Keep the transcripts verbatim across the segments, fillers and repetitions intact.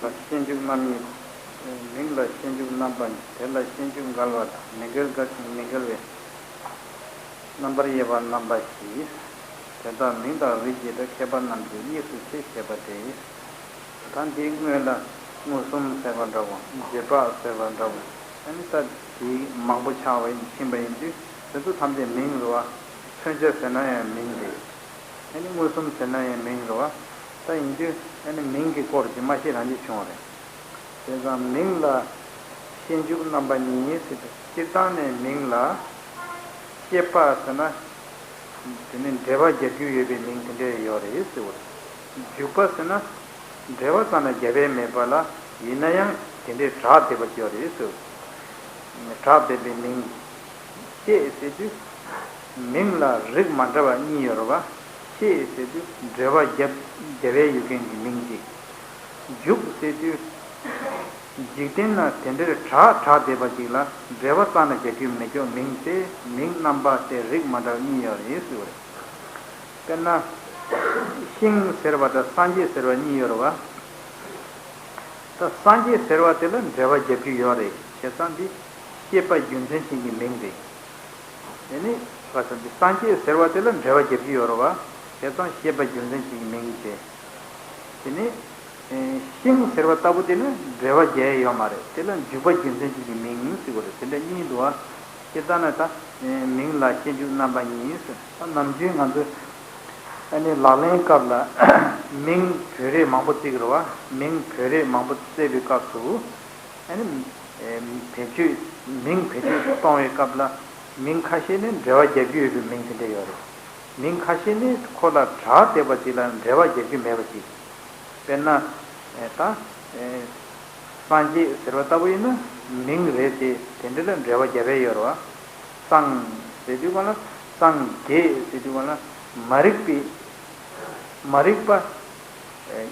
ལ་ཤེས་འཇུག་རྣམ་གཉིས། མིང་ལ་ཤེས་འཇུག་རྣམ་པ་གཉིས། དེ་ལ་ཤེས་འཇུག་འགལ་བ་དང་མི་འགལ་འགལ་ཞིང་མི་འགལ་བའི། རྣམ་པར་དབྱེ་བ་རྣམ་པ་བཞི། དེ་དག་མིང་དང་རིགས་ཀྱི་ད་ཁྱད་པར་རྣམས་ཀྱིས་དམིགས་སུ་ཕྱེ་ཞེས་པ་སྟེ། ད་འདིའི་སྔོན་ལ་མངོན་སུམ་ཟེར་བ་འདྲ་བོ། རྗེས་དཔག་ཟེར་བ་འདྲ་བོ། ཨ་ནི་ད་དེའི་མང་པོ་ཆགས་པ་ཕྱིན་པ་ཡིན་དུས་དེ་ཚོ་ཐམས་ཅད་མིང་རེད་བ། མཚོན་བྱ་ཟེར་ན་ཡང་མིང་རེད། ཨ་ནི་མངོན་སུམ་ཟེར་ན་ཡང་མིང་རེད་བ། ད་ཡིན་དུས་ཨ་ནི་མིང་གི་སྐོར་གྱི་མ་ཤེས་རང་གིས་བྱུང་བ་རེད། བྱས་ཙང་མིང་ལ་ཤེས་འཇུག་རྣམ་པ་གཉིས་ཟེར་ཏེ་སྤྱིར་བཏང་ནས་མིང་ལ་ཤེས་པ་ཟེར་ན་དེ་ནི་འགྲེལ་པ་རྒྱག་རྒྱུ་ཡོད་པའི་མིང་དེ་འདྲ་ཡོད་རེད་ཟེར་བ་རེད། འཇུག་པ་ཟེར་ན་འགྲེལ་པ་ཙམ་ལ་རྒྱབ་པས་མེད་པ་ལ་ཡིན་ན་ཡང་དེ་འདྲའི་གྲགས་བསྡད་པ་ཅིག་ཡོད་རེད་ཟེར་བ་རེད། གྲགས་བསྡད་པའི་མིང་། ཤེས་ཟེར་དུས་མིང་ལ་རིགས་མ་འདྲ་བ་གཉིས་ཡོད་རེད་བ། ཤེས་ཟེར་དུས་འགྲེལ་པ་རྒྱབ་རྒྱབ་པའི་ཡུལ་མཁན་གྱི་མིང་གཅིག་འཇུག་ཟེར་དུས་འཇིག་རྟེན་ན་དེ་འདྲའི་གྲགས་གྲགས་བསྡད་པ་ཅིག་ལ་འགྲེལ་པ་རྩ་ནས་རྒྱག་རྒྱུ་མེད་ཀྱོག་མིང་སྟེ་མིང་རྣམ་པ་སྟེ་རིགས་མ་འདྲ་བ་གཉིས་ཡོད་རེད་ཟེར་བ་རེད། དཔེར་ན། ཤིང་ཟེར་བ་དང་སངས་རྒྱས་ཟེར་བ་གཉིས་ཡོད་རེད་བ། ད་སངས་རྒྱས་ཟེར་བ་དེ་ལ་འགྲེལ་པ་རྒྱབ་རྒྱུ་ཡོད་རེད། བྱས་ཙང་འདི་ཤེས་པ་རྒྱུ་མཚན་ཅན་གྱི་མིང་རེད། དེ་ནི་ག་ཟེར་འདི་སངས་རྒྱས་ཟེར་བ་དེ་ལ་འགྲེལ་པ་རྒྱབ་རྒྱུ་ཡོད་རེད་བ། བྱས་ཙང་ཤེས་པ་རྒྱུ་མཚན་ཅན་གྱི་མིང་རེད། དེ་ནི་ཤིང་ཟེར་བ་ལྟ་བུ་དེ་ནི་འགྲེལ་པ་རྒྱག་ཡ་ཡོད་མ་རེད། དེ་ལ་འཇུག་པ་རྒྱུ་མཚན་ཅན་གྱི་མིང་ཟེར་བ་རེད། དེ་འདྲ་གཉིས་འདུག་བ། སྤྱིར་བཏང་ན་ད་མིང་ལ་ཤེས་འཇུག་རྣམ་པ་གཉིས་ཟེར། ད་ནམ་རྒྱུན་ང་ཚོས་ཨ་ནི་ལག་ལེན་སྐབས་ལ་མིང་བོད་རིགས་མང་པོ་བརྩི་གི་རེད་བ། མིང་བོད་རིགས་མང་པོ་བརྩི་བའི་སྐབས་སུ་ཨ་ནི་བེད་སྤྱོད་མིང་བེད་སྤྱོད་གཏོང་བའི་སྐབས་ལ་མིང་ཁ་ཤས་ནི་འགྲེལ་པ་རྒྱག་རྒྱུ་ཡོད་པའི་མིང་དེ་འདྲ་ཡོད་རེད། མིང་ཁ་ཤས་ནི་ཁོ་ལ་གྲགས་བསྡད་པ་ཅིག་ལ་འགྲེལ་པ་རྒྱག་རྒྱུ་མེད་པ་ཅིག་དཔེར་ན། ད། སངས་རྒྱས་ཟེར་བ་ལྟ་བུ་ཡིན་ན་མིང་རེད་དེ་དེ་འདྲ་ལ་འགྲེལ་པ་རྒྱབ་པ་ཡོད་རེད་བ། སངས་ཟེར་དུས་གང་ལ་སངས་རྒྱས་ཟེར་དུས་གང་ལ་མ་རིག་པའི་མ་རིག་པ་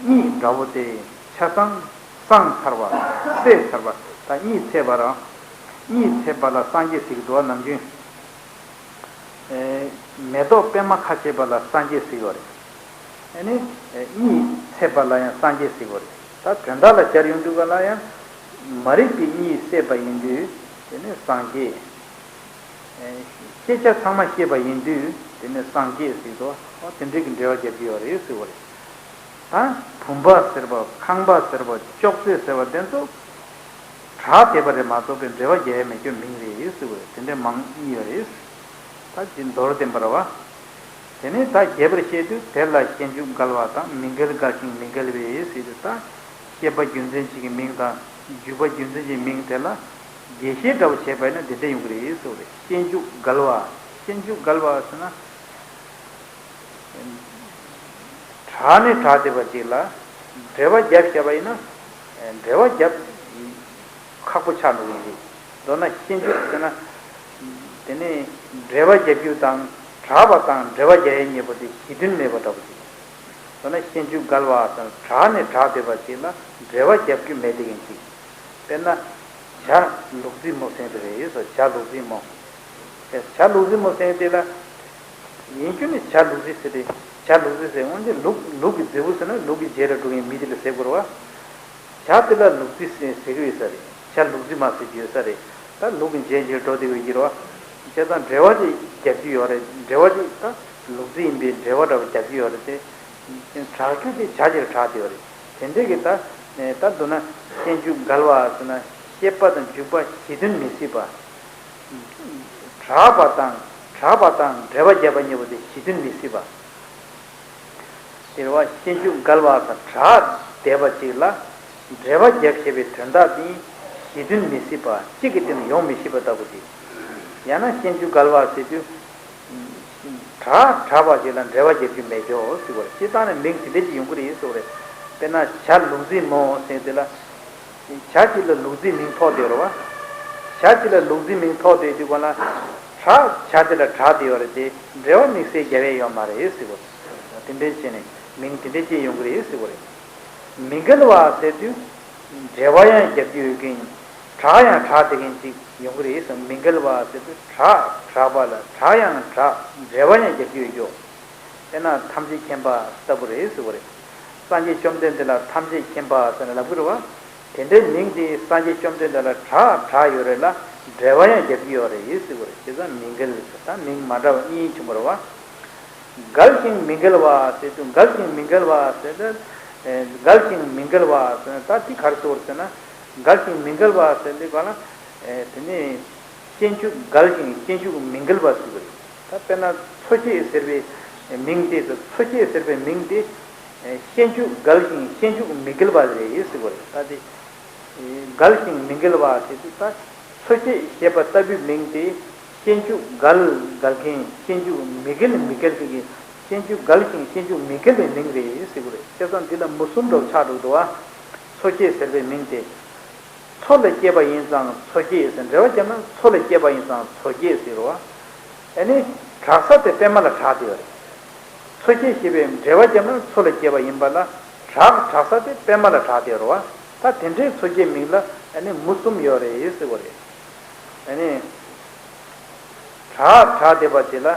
གཉིད་འདྲ་བོ་དེ་ཆ་ཚང་སངས་ཚར་བ་སད་ཚར་བ་ད་གཉིད་ཚད་པ་རང་གཉིད་ཚད་པ་ལ་སངས་རྒྱས་ཟེར་གི་འདུག་བ་ནམ་རྒྱུན། མེ་ཏོག་པད་མ་ཁ་ཕྱེས་པ་ལ་སངས་རྒྱས་ཟེར་བ་རེད། ཨ་ནི་གཉིད་ཚད་པ་ལ་ཡང་སངས་རྒྱས་ཟེར་བ་རེད། ད་དོན་དག་ལ་སྦྱར་ཡོང་དུས་ག་ལ་ཡང་མ་རིག་པའི་གཉིད་སད་པ་ཡིན་དུས་དེ་ནི་སངས་རྒྱས། ཤེས་བྱ་ཚང་མ་ཤེས་པ་ཡིན་དུས་དེ་ནི་སངས་རྒྱས་ཟེར་དོ། དེ་འདྲའི་གི་འགྲེལ་པ་རྒྱབ་ཀྱི་ཡོད་རེད་ཟེར་བ་རེད། ད་བུམ་པ་ཟེར་བ་ཁང་པ་ཟེར་བ་ཅོག་ཙེ་ཟེར་བ་དེ་ཚོ་གྲགས་བསྡད་པ་རེད་མ་གཏོགས་པའི་འགྲེལ་པ་རྒྱག་ཡ་མེད་རྒྱུ་མིང་རེད་ཟེར་བ་རེད། དེ་འདྲའི་མང་གཉིས་ཡོད་རེད། ད་ཅི་མདོར་བསྟན་པ་རེད་བ། དེ་ནས་ད་རྒྱས་པར་བཤད་དུས་དེ་ལ་ཤེས་འཇུག་འགལ་བ་དང་མི་འགལ་འགལ་ཞིང་མི་འགལ་བའི་ཟེར་དུས་ད་ཤེས་པ་རྒྱུ་མཚན་གཅིག་གི་མིང་དང་འཇུག་པ་རྒྱུ་མཚན་གཅིག་མིང་དེ་ལ་རྒྱས་བཤད་འདྲ་བོ་བྱས་པ་ཡིན་ན་འདི་འདྲ་ཡོང་གི་རེད་ཟེར་བ་རེད། ཤེས་འཇུག་འགལ་བ། ཤེས་འཇུག་འགལ་བ་ཟེར་ན། གྲགས་ནས་གྲགས་བསྡད་པ་ཅིག་ལ་འགྲེལ་པ་རྒྱབ་བཞག་པ་ཡིན་ན་འགྲེལ་པ་རྒྱབ་ཁག་པོ་ཆགས་འགྲོ་གི་རེད། མདོར་ན་ཤེས་འཇུག་ཟེར་ན་དེ་ནས་འགྲེལ་པ་རྒྱབ་རྒྱུ་དང་གྲགས་པ་དང་འགྲེལ་པ་རྒྱག་ཡས་གཉིས་པོ་དེ་གཞི་མཐུན་མེད་པ་འདྲ་པོ་ཅིག་མདོར་ན་ཤེས་འཇུག་འགལ་བ་དང་གྲགས་ནས་གྲགས་བསྡད་པ་ཅིག་ལ་འགྲེལ་པ་རྒྱབ་རྒྱུ་མེད་དེ་གན་ཅིག་དཔེར་ན། བྱ་ལུག་རྫི་མོ་ཟེར་དེ་རེད་ཟེར། བྱ་ལུག་རྫི་མོ། བྱ་ལུག་རྫི་མོ་ཟེར་དེ་ལ། ཡིན་རྒྱུ་ནི་བྱ་ལུག་རྫི་ཟེར་དེ། བྱ་ལུག་རྫི་ཟེར་འོན་ཏེ་ལུག་ལུག་གི་རྫི་བོ་ཟེར་ན་ལུག་གི་རྗེས་ལ་འགྲོ་མཁན་མི་དེ་ལ་ཟེར་དགོས་རེད་བ། བྱ་དེ་ལ་ལུག་རྫི་ཟེར་ཟེར་གི་ཡོད་ས་རེད། བྱ་ལུག་རྫི་མ་ཟེར་གྱི་ཡོད་ས་རེད། ད་ལུག་གི་རྗེས་རྗེས་འགྲོ་བསྡད་ཀྱི་ཡོད་ཀྱི་རེད་བ། བྱས་ཙང་འགྲེལ་པ་ཅིག་རྒྱབ་ཀྱི་ཡོད་རེད། འགྲེལ་པ་ཅིག་ད་ལུག་རྫི་ཡིན་པའི་འགྲེལ་པ་འདྲ་བ་རྒྱབ་ཀྱི་ཡོད་རེད་དེ། གྲགས་རྒྱུ་དེ་བྱ་ཅིག་ལ་གྲགས་བསྡད་ཡོད་རེད། དེ་འདྲས་ཀྱི་ད། ད་མདོར་ན་ཤེས་འཇུག་འགལ་བ་ཟེར་ན་ཤེས་པ་དང་འཇུག་པ་གཞི་མཐུན་མི་སྲིད་པ། གྲགས་པ་དང་གྲགས་པ་དང་འགྲེལ་པ་བརྒྱབ་པ་གཉིས་པོ་དེ་གཞི་མཐུན་མི་སྲིད་པ། དེ་རེད་བ། ཤེས་འཇུག་འགལ་བ་དང་གྲགས་བསྡད་པ་ཅིག་ལ་འགྲེལ་པ་བརྒྱབ་བྱས་པའི་དོན་དག་དེ་གཞི་མཐུན་མི་སྲིད་པ་གཅིག་གི་སྟེང་ནས་ཡོང་མི་སྲིད་པ་ལྟ་བུ་དེ། ཡང་ན་ཤེས་འཇུག་འགལ་བ་ཟེར་དུས། གྲགས་གྲགས་པ་ཅིག་ལ་འགྲེལ་པ་རྒྱབ་རྒྱུ་མེད་ཀྱོག་ཟེར་བ་རེད། སྤྱིར་བཏང་ནས་མིང་དེ་འདྲ་ཅིག་ཡོང་གི་རེད་ཟེར་བ་རེད། དཔེར་ན་བྱ་ལུག་རྫི་མོ་ཟེར་དེ་ལ། བྱ་གཅིག་ལ་ལུག་རྫིའི་མིང་ཐོགས་བསྡད་ཡོད་རེད་བ། བྱ་གཅིག་ལ་ལུག་རྫིའི་མིང་ཐོགས་བསྡད་དུས་གོང་ལ། གྲགས་བྱ་དེ་ལ་གྲགས་བསྡད་ཡོད་རེད་དེ། འགྲེལ་པ་དམིགས་བསལ་རྒྱབ་ཡས་ཡོད་མ་རེད་ཟེར་བ་རེད། དེ་འདྲ་བྱས་ནས་མིང་དེ་འདྲ་ཅིག་ཡོང་གི་རེད་ཟེར་བ་རེད། མི་འགལ་བ་ཟེར་དུས། འགྲེལ་པ་ཡང་རྒྱབ་ཀྱི་ཡོད་མཁན། གྲགས་ཡང་གྲགས་བསྡད་མཁན་ཅིག་ཡོང་གི་རེད་ཟེར། མི་འགལ་བ་ཟེར་དུས་གྲགས་གྲགས་པ་ལ་གྲགས་ཡང་གྲགས་འགྲེལ་པ་ཡང་རྒྱབ་ཀྱི་ཡོད་ཀྱོག་དཔེར་ན་ཐམས་ཅད་མཁྱེན་པ་ལྟ་བུ་རེད་ཟེར་བ་རེད། སངས་རྒྱས་བཅོམ་ལྡན་འདས་ལ་ཐམས་ཅད་མཁྱེན་པ་ཟེར་ནས་ལབ་ཀྱི་རེད་བ། དེ་འདྲའི་མིང་དེ་སངས་རྒྱས་བཅོམ་ལྡན་འདས་ལ་གྲགས་གྲགས་ཡོད་རེད་ལ། འགྲེལ་པ་ཡང་རྒྱབ་ཀྱི་ཡོད་རེད་ཟེར་གྱི་རེད། བྱས་ཙང་མིང་འགལ་ཟེར་ད་མིང་མ་འདྲ་བ་གཉིས་བྱུང་བ་རེད་བ། འགལ་ཞིང་མི་འགལ་བ་ཟེར་དུས་འགལ་ཞིང་མི་འགལ་བ་ཟེར་ཏེ། ཨེ། འགལ་ཞིང་མི་འགལ་བ་ཟེར་ན་ད་འདི་ག་རེ་ཟེར་དགོས་རེད་ཟེར་ན། འགལ་ཞིང་མི་འགལ་བ་ཟེར་དུས་ག་ལ། ཨེ། དེ་ནི་སྤྱོད་འཇུག་འགལ་ཞིང་སྤྱོད་འཇུག་མི་འགལ་བ་ཟེར་གྱི་རེད། ད་དཔེར་ན་མཚོ་སྐྱེས་ཟེར་བའི་མིང་དེ་ཟེར། མཚོ་སྐྱེས་ཟེར་བའི་མིང་དེ། ཨེ། སྤྱོད་འཇུག་འགལ་ཞིང་སྤྱོད་འཇུག་མི་འགལ་བ་རེད་ཟེར་གྱི་རེད། ད་དེ། འགལ་ཞིང་མི་འགལ་བ་ཞེས་དུས་ད། མཚོ་སྐྱེས་ཞེས་པ་ལྟ་བུའི་མིང་དེ། སྤྱོད་འཇུག་འགལ་འགལ་མཁན། སྤྱོད་འཇུག་མི་འགལ་མི་འགལ་མཁན་གྱི། སྤྱོད་འཇུག་འགལ་ཞིང་སྤྱོད་འཇུག་མི་འགལ་བའི་མིང་རེད་ཟེར་གྱི་རེད། བྱས་ཙང་འདི་ལ་མུ་གསུམ་འདྲ་བོ་ཆགས་འགྲོ་འདུག་བ། མཚོ་སྐྱེས་ཟེར་བའི་མིང་དེ། མཚོ་ལས་སྐྱེས་པ་ཡིན་ཙང་མཚོ་སྐྱེས་ཟེར། འགྲེལ་པ་བརྒྱབ་ན་མཚོ་ལས་སྐྱེས་པ་ཡིན་ཙང་མཚོ་སྐྱེས་ཟེར་རོ། ཨ་ནི། གྲགས་ས་དེ་པད་མ་ལ་གྲགས་བསྡད་ཡོད་རེད། མཚོ་སྐྱེས་ཞེས་པའི་འགྲེལ་པ་བརྒྱབ་ན་མཚོ་ལས་སྐྱེས་པ་ཡིན་པ་ལ། གྲགས་གྲགས་ས་དེ་པད་མ་ལ་གྲགས་བསྡད་ཡོད་རེད་བ། ད་དེ་འདྲའི་མཚོ་སྐྱེས་མིང་ལ་ཨ་ནི་མུ་གསུམ་ཡོད་རེད་ཟེར་བ་རེད། ཨ་ནི། གྲགས་གྲགས་བསྡད་པ་དེ་ལ་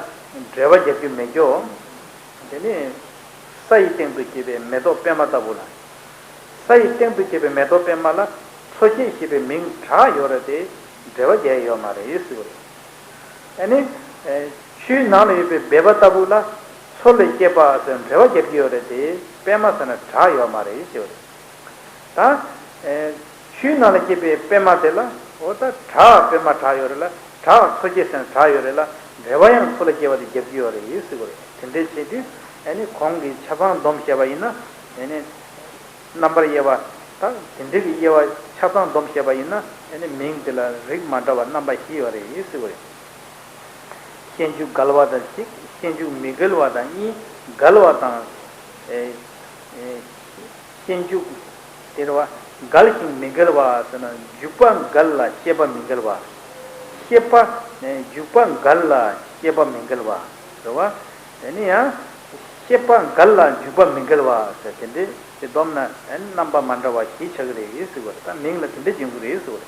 འགྲེལ་པ་རྒྱག་རྒྱུ་མེད་ཀྱོ། དེ་ནི། ས་ཡི་སྟེང་དུ་སྐྱེས་པའི་མེ་ཏོག་པད་མ་ལྟ་བུ་ལ། ས་ཡི་སྟེང་དུ་སྐྱེས་པའི་མེ་ཏོག་པད་མ་ལ་མཚོ་སྐྱེས་ཞེས་པའི་མིང་གྲགས་ཡོད་རེད་དེ། འགྲེལ་པ་རྒྱག་ཡོད་མ་རེད་ཟེར་བ་རེད། ཨ་ནི། ཆུའི་ནང་ལ་ཡོད་པའི་སྦལ་པ་ལྟ་བུ་ལ་མཚོ་ལས་སྐྱེས་པ་ཟེར་འགྲེལ་པ་རྒྱབ་ཀྱི་ཡོད་རེད་དེ། པད་མ་ཟེར་ན་གྲགས་ཡོད་མ་རེད་ཟེར་བ་རེད། ད། ཆུའི་ནང་ལ་སྐྱེས་པའི་པད་མ་དེ་ལ་འོ་ད་གྲགས་པད་མ་གྲགས་ཡོད་རེད་ལ། གྲགས་མཚོ་སྐྱེས་ཟེར་ན་གྲགས་ཡོད་རེད་ལ། འགྲེལ་པ་ཡང་མཚོ་ལས་སྐྱེས་པ་དེ་རྒྱབ་ཀྱི་ཡོད་རེད་ཟེར་བ་རེད། དེ་འདྲའི་བྱེད་དུས་ཨ་ནི་གོང་གི་ཆ་ཚང་སྡོམ་བྱས་པ་ཡིན་ན་ཨ་ནི། རྣམ་པར་དབྱེ་བ། ད་དེ་འདྲའི་གི་དབྱེ་བ་ཆ་ཚང་སྡོམ་བྱས་པ་ཡིན་ན་ཨ་ནི་མིང་དེ་ལ་རིགས་མ་འདྲ་བ་རྣམ་པ་བཞི་ཡོད་རེད་ཟེར་བ་རེད། སྤྱོད་འཇུག་འགལ་བ་དང་གཅིག་སྤྱོད་འཇུག་མི་འགལ་བ་དང་གཉིས། འགལ་བ་དང་། ཨེ། ཨེ། སྤྱོད་འཇུག་དེ་རེད་བ། འགལ་ཞིང་མི་འགལ་བ་ཟེར་ན་འཇུག་པ་འགལ་ལ་ཤེས་པ་མི་འགལ་བ། ཤེས་པ། ཨེ། འཇུག་པ་འགལ་ལ་ཤེས་པ་མི་འགལ་བ། རེད་བ། དེ་ནི་ཡང་། ཤེས་པ་འགལ་ལ་འཇུག་པ་མི་འགལ་བ་ཟེར་དེ་འདྲའི་དེ་སྡོམ་ན་ཨེ་རྣམ་པ་མ་འདྲ་བ་བཞི་ཆགས་ཀྱི་རེད་ཟེར་བ་རེད། ད་མིང་ལ་དེ་འདྲ་འབྱུང་གི་རེད་ཟེར་བ་རེད།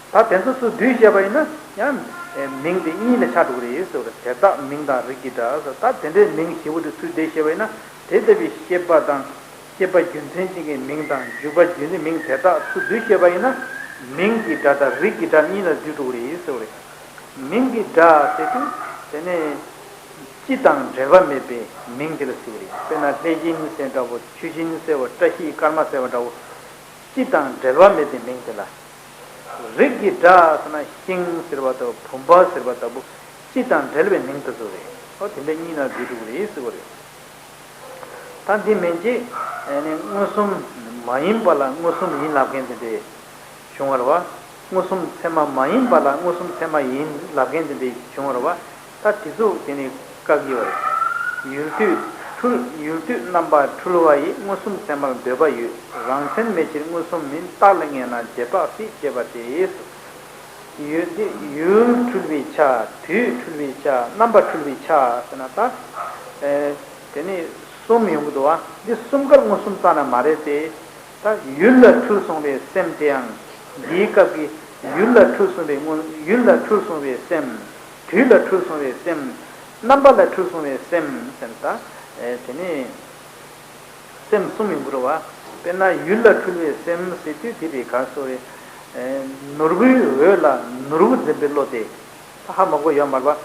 ད་དེ་ཚོ་ཚུར་བསྡུས་བཤད་པ་ཡིན་ན་ཡང་། ཨེ། མིང་དེ་གཉིས་ལ་ཆགས་འགྲོ་གི་རེད་ཟེར་བ་རེད། དེ་དག་མིང་དང་རིགས་ཀྱི་སྒྲ་ཟེར། ད་དེ་འདྲའི་མིང་བཞི་པོ་དེ་ཚུར་བསྡུས་བཤད་པ་ཡིན་ན་དེ་ལྟ་བུའི་ཤེས་པ་དང་། ཤེས་པ་རྒྱུ་མཚན་ཅན་གྱི་མིང་དང་འཇུག་པ་རྒྱུ་མཚན་མིང་དེ་དག་ཚུར་བསྡུས་བཤད་པ་ཡིན་ན། མིང་གི་སྒྲ་དང་རིགས་ཀྱི་སྒྲ་གཉིས་ལ་བསྡུས་འགྲོ་གི་རེད་ཟེར་བ་རེད། མིང་གི་སྒྲ་ཟེར་དུས་དེ་ནི་སྤྱི་དང་འབྲེལ་བ་མེད་པའི་མིང་དེ་ལ་ཟེར་བ་རེད། དཔེར་ན་ལྷས་བྱིན་ཟེར་འདྲ་བོ། ཆུ་བྱིན་ཟེར་བ། བཀྲ་ཤིས་སྐར་མ་ཟེར་བ་འདྲ་བོ། སྤྱི་དང་འབྲེལ་བ་མེད་པའི་མིང་དེ་ལ། རིགས་ཀྱི་སྒྲ་ཟེར་ན་ཤིང་ཟེར་བ་དང་བུམ་པ་ཟེར་བ་ལྟ་བུ་སྤྱི་དང་འབྲེལ་བའི་མིང་དེ་ཚོ་རེད། ཨོ་དེ་འདྲ་གཉིས་ལ་བསྡུས་འགྲོ་གི་རེད་ཟེར་བ་རེད། ད་འདི་མན་ཆད་ཨ་ནི་མངོན་སུམ་མ་ཡིན་པ་ལ་མངོན་སུམ་ཡིན་ལབ་མཁན་དེ་འདྲས་བྱུང་བ་རེད་བ། མངོན་སུམ་ཚད་མ་མ་ཡིན་པ་ལ་མངོན་སུམ་ཚད་མ་ཡིན་ལབ་མཁན་དེ་འདྲས་བྱུང་བ་རེད་བ། ད་དེ་ཚོ་དེ་ནི་བཀག་གི་ཡོད་རེད། ཡུལ་དུས་འཁྲུལ། ཡུལ་དུས་རྣམ་པ་འཁྲུལ་བ་ཡིས། མངོན་སུམ་ཚད་མར་འདོད་པ་ཡོད། རང་མཚན་མེད་ཕྱིར་མངོན་སུམ་མིན། རྟགས་ལ་ངེས་ན་རྗེས་དཔག་སྲིད་ཅེས་པ་སྟེ། ཡུལ་འདི་ཡུལ་འཁྲུལ་བའི་ཆ། དུས་འཁྲུལ་བའི་ཆ། རྣམ་པ་འཁྲུལ་བའི་ཆ་ཟེར་ན་ད། ཨེ། དེ་ནི་གསུམ་ཡོང་གི་འདུག་བ། འདི་གསུམ་ཀར་མངོན་སུམ་ཙམ་ན་མ་རེད་དེ། ད་ཡུལ་ལ་འཁྲུལ་སོང་བའི་སེམས་དེའང་འདིའི་སྐབས་ཀྱི་ཡུལ་ལ་འཁྲུལ་སོང་བའི་མངོན། ཡུལ་ལ་འཁྲུལ་སོང་བའི་སེམས། དུས་ལ་འཁྲུལ་སོང་བའི་སེམས། རྣམ་པ་ལ་འཁྲུལ་སོང་བའི་སེམས་ཟེར་ན་ད། ཨེ། དེ་ནི། སེམས་གསུམ་ཡོང་གི་རེད་བ། དཔེར་ན་ཡུལ་ལ་འཁྲུལ་བའི་སེམས་ཟེར་དུས་དེ་དེ་ག་སོ་རེད། ཨེ། ནོར་བུའི་འོད་ལ་ནོར་བུ་འཛིན་པའི་བློ་དེ། ད་ཧ་མ་གོ་ཡོད་མ་རེད་བ།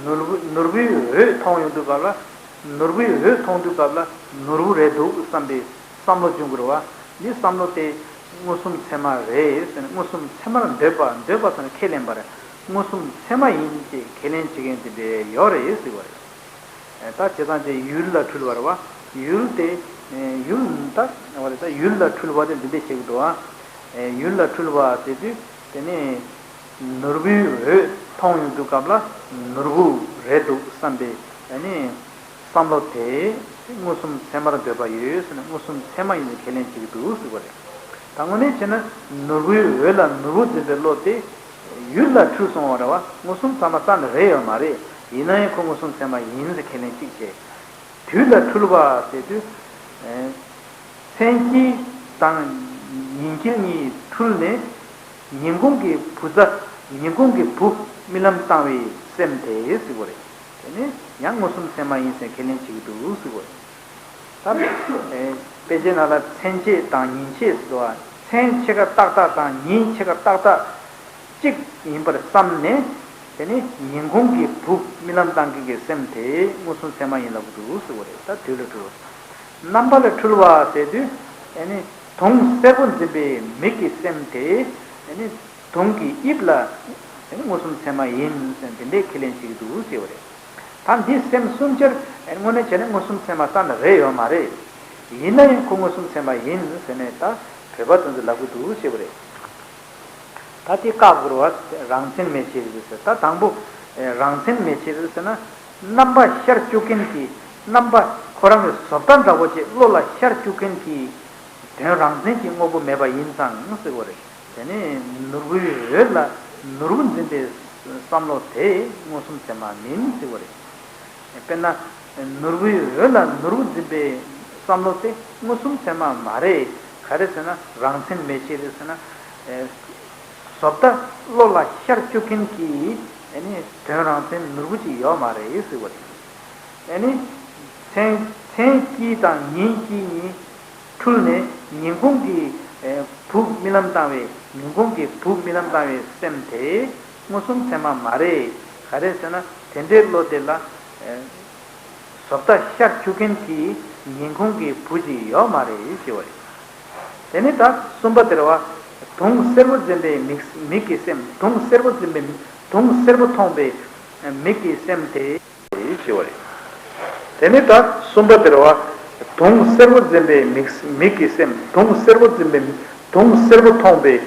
ནོར་བུ། ནོར་བུའི་འོད་མཐོང་ཡོང་དུས་སྐབས་ལ། ནོར་བུའི་འོད་མཐོང་དུས་སྐབས་ལ་ནོར་བུ་རེད་འདུག་བསམ་པའི་བསམ་བློ་འབྱུང་གི་རེད་བ། འདི་བསམ་བློ་དེ་མངོན་སུམ་ཚད་མ་རེད་ཟེར་ནས། མངོན་སུམ་ཚད་མར་འདོད་པ། འདོད་པ་ཟེར་ན་ཁས་ལེན་པ་རེད། མངོན་སུམ་ཚད་མ་ཡིན་ཅེས་ཁས་ལེན་བྱེད་མཁན་དེ་འདྲ་ཡོད་རེད་ཟེར་བ་རེད། ད་བྱས་ཙང་དེ་ཡུལ་ལ་འཁྲུལ་བ་རེད་བ། ཡུལ་དེ། ཡུལ་ད་བ་རེད། ད་ཡུལ་ལ་འཁྲུལ་བ་དེ་འདི་འདྲ་བཤད་ཀྱི་འདུག་ཨ། ཡུལ་ལ་འཁྲུལ་བ་ཟེར་དུས་དེ་ནི་ནོར་བུའི་འོད་མཐོང་ཡོང་དུས་སྐབས་ལ་ནོར་བུ་རེད་འདུག་བསམ་པའི་ཨ་ནི་བསམ་བློ་དེ་མངོན་སུམ་ཚད་མར་འདོད་པ་ཡོད་ཟེར་ནས། མངོན་སུམ་ཚད་མ་ཡིན་པའི་ཁས་ལེན་བྱེད་ཀྱི་འདུག་ཟེར་བ་རེད། ད་དངོས་གནས་བྱས་ན་ནོར་བུའི་འོད་ལ་ནོར་བུ་འཛིན་པའི་བློ་དེ་ཡུལ་ལ་འཁྲུལ་སོང་བ་རེད་བ། མངོན་སུམ་ཚད་མ་རྩ་ནས་རེད་ཡོད་མ་རེད། ཡིན་ན་ཡང་ཁོ་མངོན་སུམ་ཚད་མ་ཡིན་ཟེར་ཁས་ལེན་གཅིག་བྱས། དུས་ལ་འཁྲུལ་བ་ཟེར་དུས། ཨེ། མཚན་དཀྱིལ་དང་ཉིན་དཀྱིལ་གཉིས་འཁྲུལ་ནས། ཉིན་གུང་གི་བུ་ཚ། ཉིན་གུང་གི་བུ་རྨི་ལམ་བཏང་བའི་སེམས་དེ་ཟེར་བ་རེད། དེ་ནི་ཡང་མངོན་སུམ་ཚད་མ་ཡིན་ཟེར་ཁས་ལེན་བྱེད་ཀྱི་འདུག་ཟེར་བ་རེད། ད། ཨེ། དཔེ་ཆའི་ནང་ལ་མཚན་བཅས་དང་ཉིན་བཅས་ཟེར་བ། མཚན་ཕྱེད་ཀ་ཏག་ཏག་དང་ཉིན་ཕྱེད་ཀ་ཏག་ཏག་གཅིག་ཡིན་པར་བསམས་ནས། དེ་ནི་ཉིན་གུང་གི་བུ་རྨི་ལམ་བཏང་མཁན་གྱི་སེམས་དེ་མངོན་སུམ་ཚད་མ་ཡིན་ལབ་ཀྱི་འདུག་ཟེར་བ་རེད། ད་དུས་ལ་འཁྲུལ་བ། རྣམ་པ་ལ་འཁྲུལ་བ་ཟེར་དུས། ཨ་ནི་དུང་སེར་པོ་འཛིན་པའི་མིག་གི་སེམས་དེ། ཨ་ནི་དུང་གི་དབྱིབས་ལ་མངོན་སུམ་ཚད་མ་ཡིན་ཟེར་འདི་འདྲའི་ཁས་ལེན་བྱེད་ཀྱི་འདུག་ཟེར་བ་རེད། ད་འདི་སེམས་གསུམ་ཆར་དངོས་གནས་བྱས་ན་མངོན་སུམ་ཚད་མ་རྩ་ནས་རེད་ཡོད་མ་རེད། ཡིན་ན་ཡང་ཁོ་མངོན་སུམ་ཚད་མ་ཡིན་ཟེར་ནས་ད་བོད་པ་དེ་ཚོས་ལབ་ཀྱི་འདུག་ཟེར་བ་རེད། ད་དེ་བཀག་དགོས་རེད་བ། རང་མཚན་མེད་ཕྱིར་ཟེར། ད་དང་པོ་རང་མཚན་མེད་ཕྱིར་ཟེར་ན། རྣམ་པ་ཤར་བཅུག་མཁན་གྱི། རྣམ་པ་ཁོ་རང་གི་བཟོ་ལྟ་འདྲ་བོ་ཅིག་བློ་ལ་ཤར་བཅུག་མཁན་གྱི་དོན་རང་མཚན་གྱི་དངོས་པོ་མེད་པ་ཡིན་ཙང་ཟེར་བ་རེད། དེ་ནི་ནོར་བུའི་འོད་ལ་ནོར་བུ་འཛིན་པའི་བསམ་བློ་དེ་མངོན་སུམ་ཚད་མ་མིན་ཟེར་བ་རེད། དཔེར་ན། ནོར་བུའི་འོད་ལ་ནོར་བུ་འཛིན་པའི་བསམ་བློ་དེ་མངོན་སུམ་ཚད་མ་མ་རེད། ག་རེ་ཟེར་ན་རང་མཚན་མེད་ཕྱིར་ཟེར་ན། བཟོ་ལྟ་བློ་ལ་ཤར་བཅུག་མཁན་གྱི་ཨ་ནི་དོན་རང་མཚན་ནོར་བུ་ཅིག་ཡོད་མ་རེད་ཟེར་བ་རེད། ཨ་ནི་མཚན་མཚན་དཀྱིལ་དང་ཉིན་དཀྱིལ་གཉིས་འཁྲུལ་ནས་ཉིན་གུང་གི་ཨེ་བུ་རྨི་ལམ་བཏང་བའི། ཉིན་གུང་གི་བུ་རྨི་ལམ་བཏང་བའི་སེམས་དེ་མངོན་སུམ་ཚད་མ་མ་རེད། ག་རེ་ཟེར་ན་དེ་འདྲའི་བློ་དེ་ལ་ཨེ་བཟོ་ལྟ་ཤར་བཅུག་མཁན་གྱི་ཉིན་གུང་གི་བུ་ཅིག་ཡོད་མ་རེད་ཞེས་པ་རེད། དེ་ནས་ད་གསུམ་པ་དེར་བ། དུང་སེར་པོ་འཛིན་པའི་མིག་མིག་གི་སེམས། དུང་སེར་པོ་འཛིན་པའི་དུང་སེར་པོ་མཐོང་བའི་མིག་གི་སེམས་དེ། ཞེས་པ་རེད། དེ་ནས་ད་གསུམ་པ་དེར་བ། དུང་སེར་པོ་འཛིན་པའི་མིག་མིག་གི་སེམས། དུང་སེར་པོ་འཛིན་པའི་དུང་སེར་པོ་མཐོང་བའི་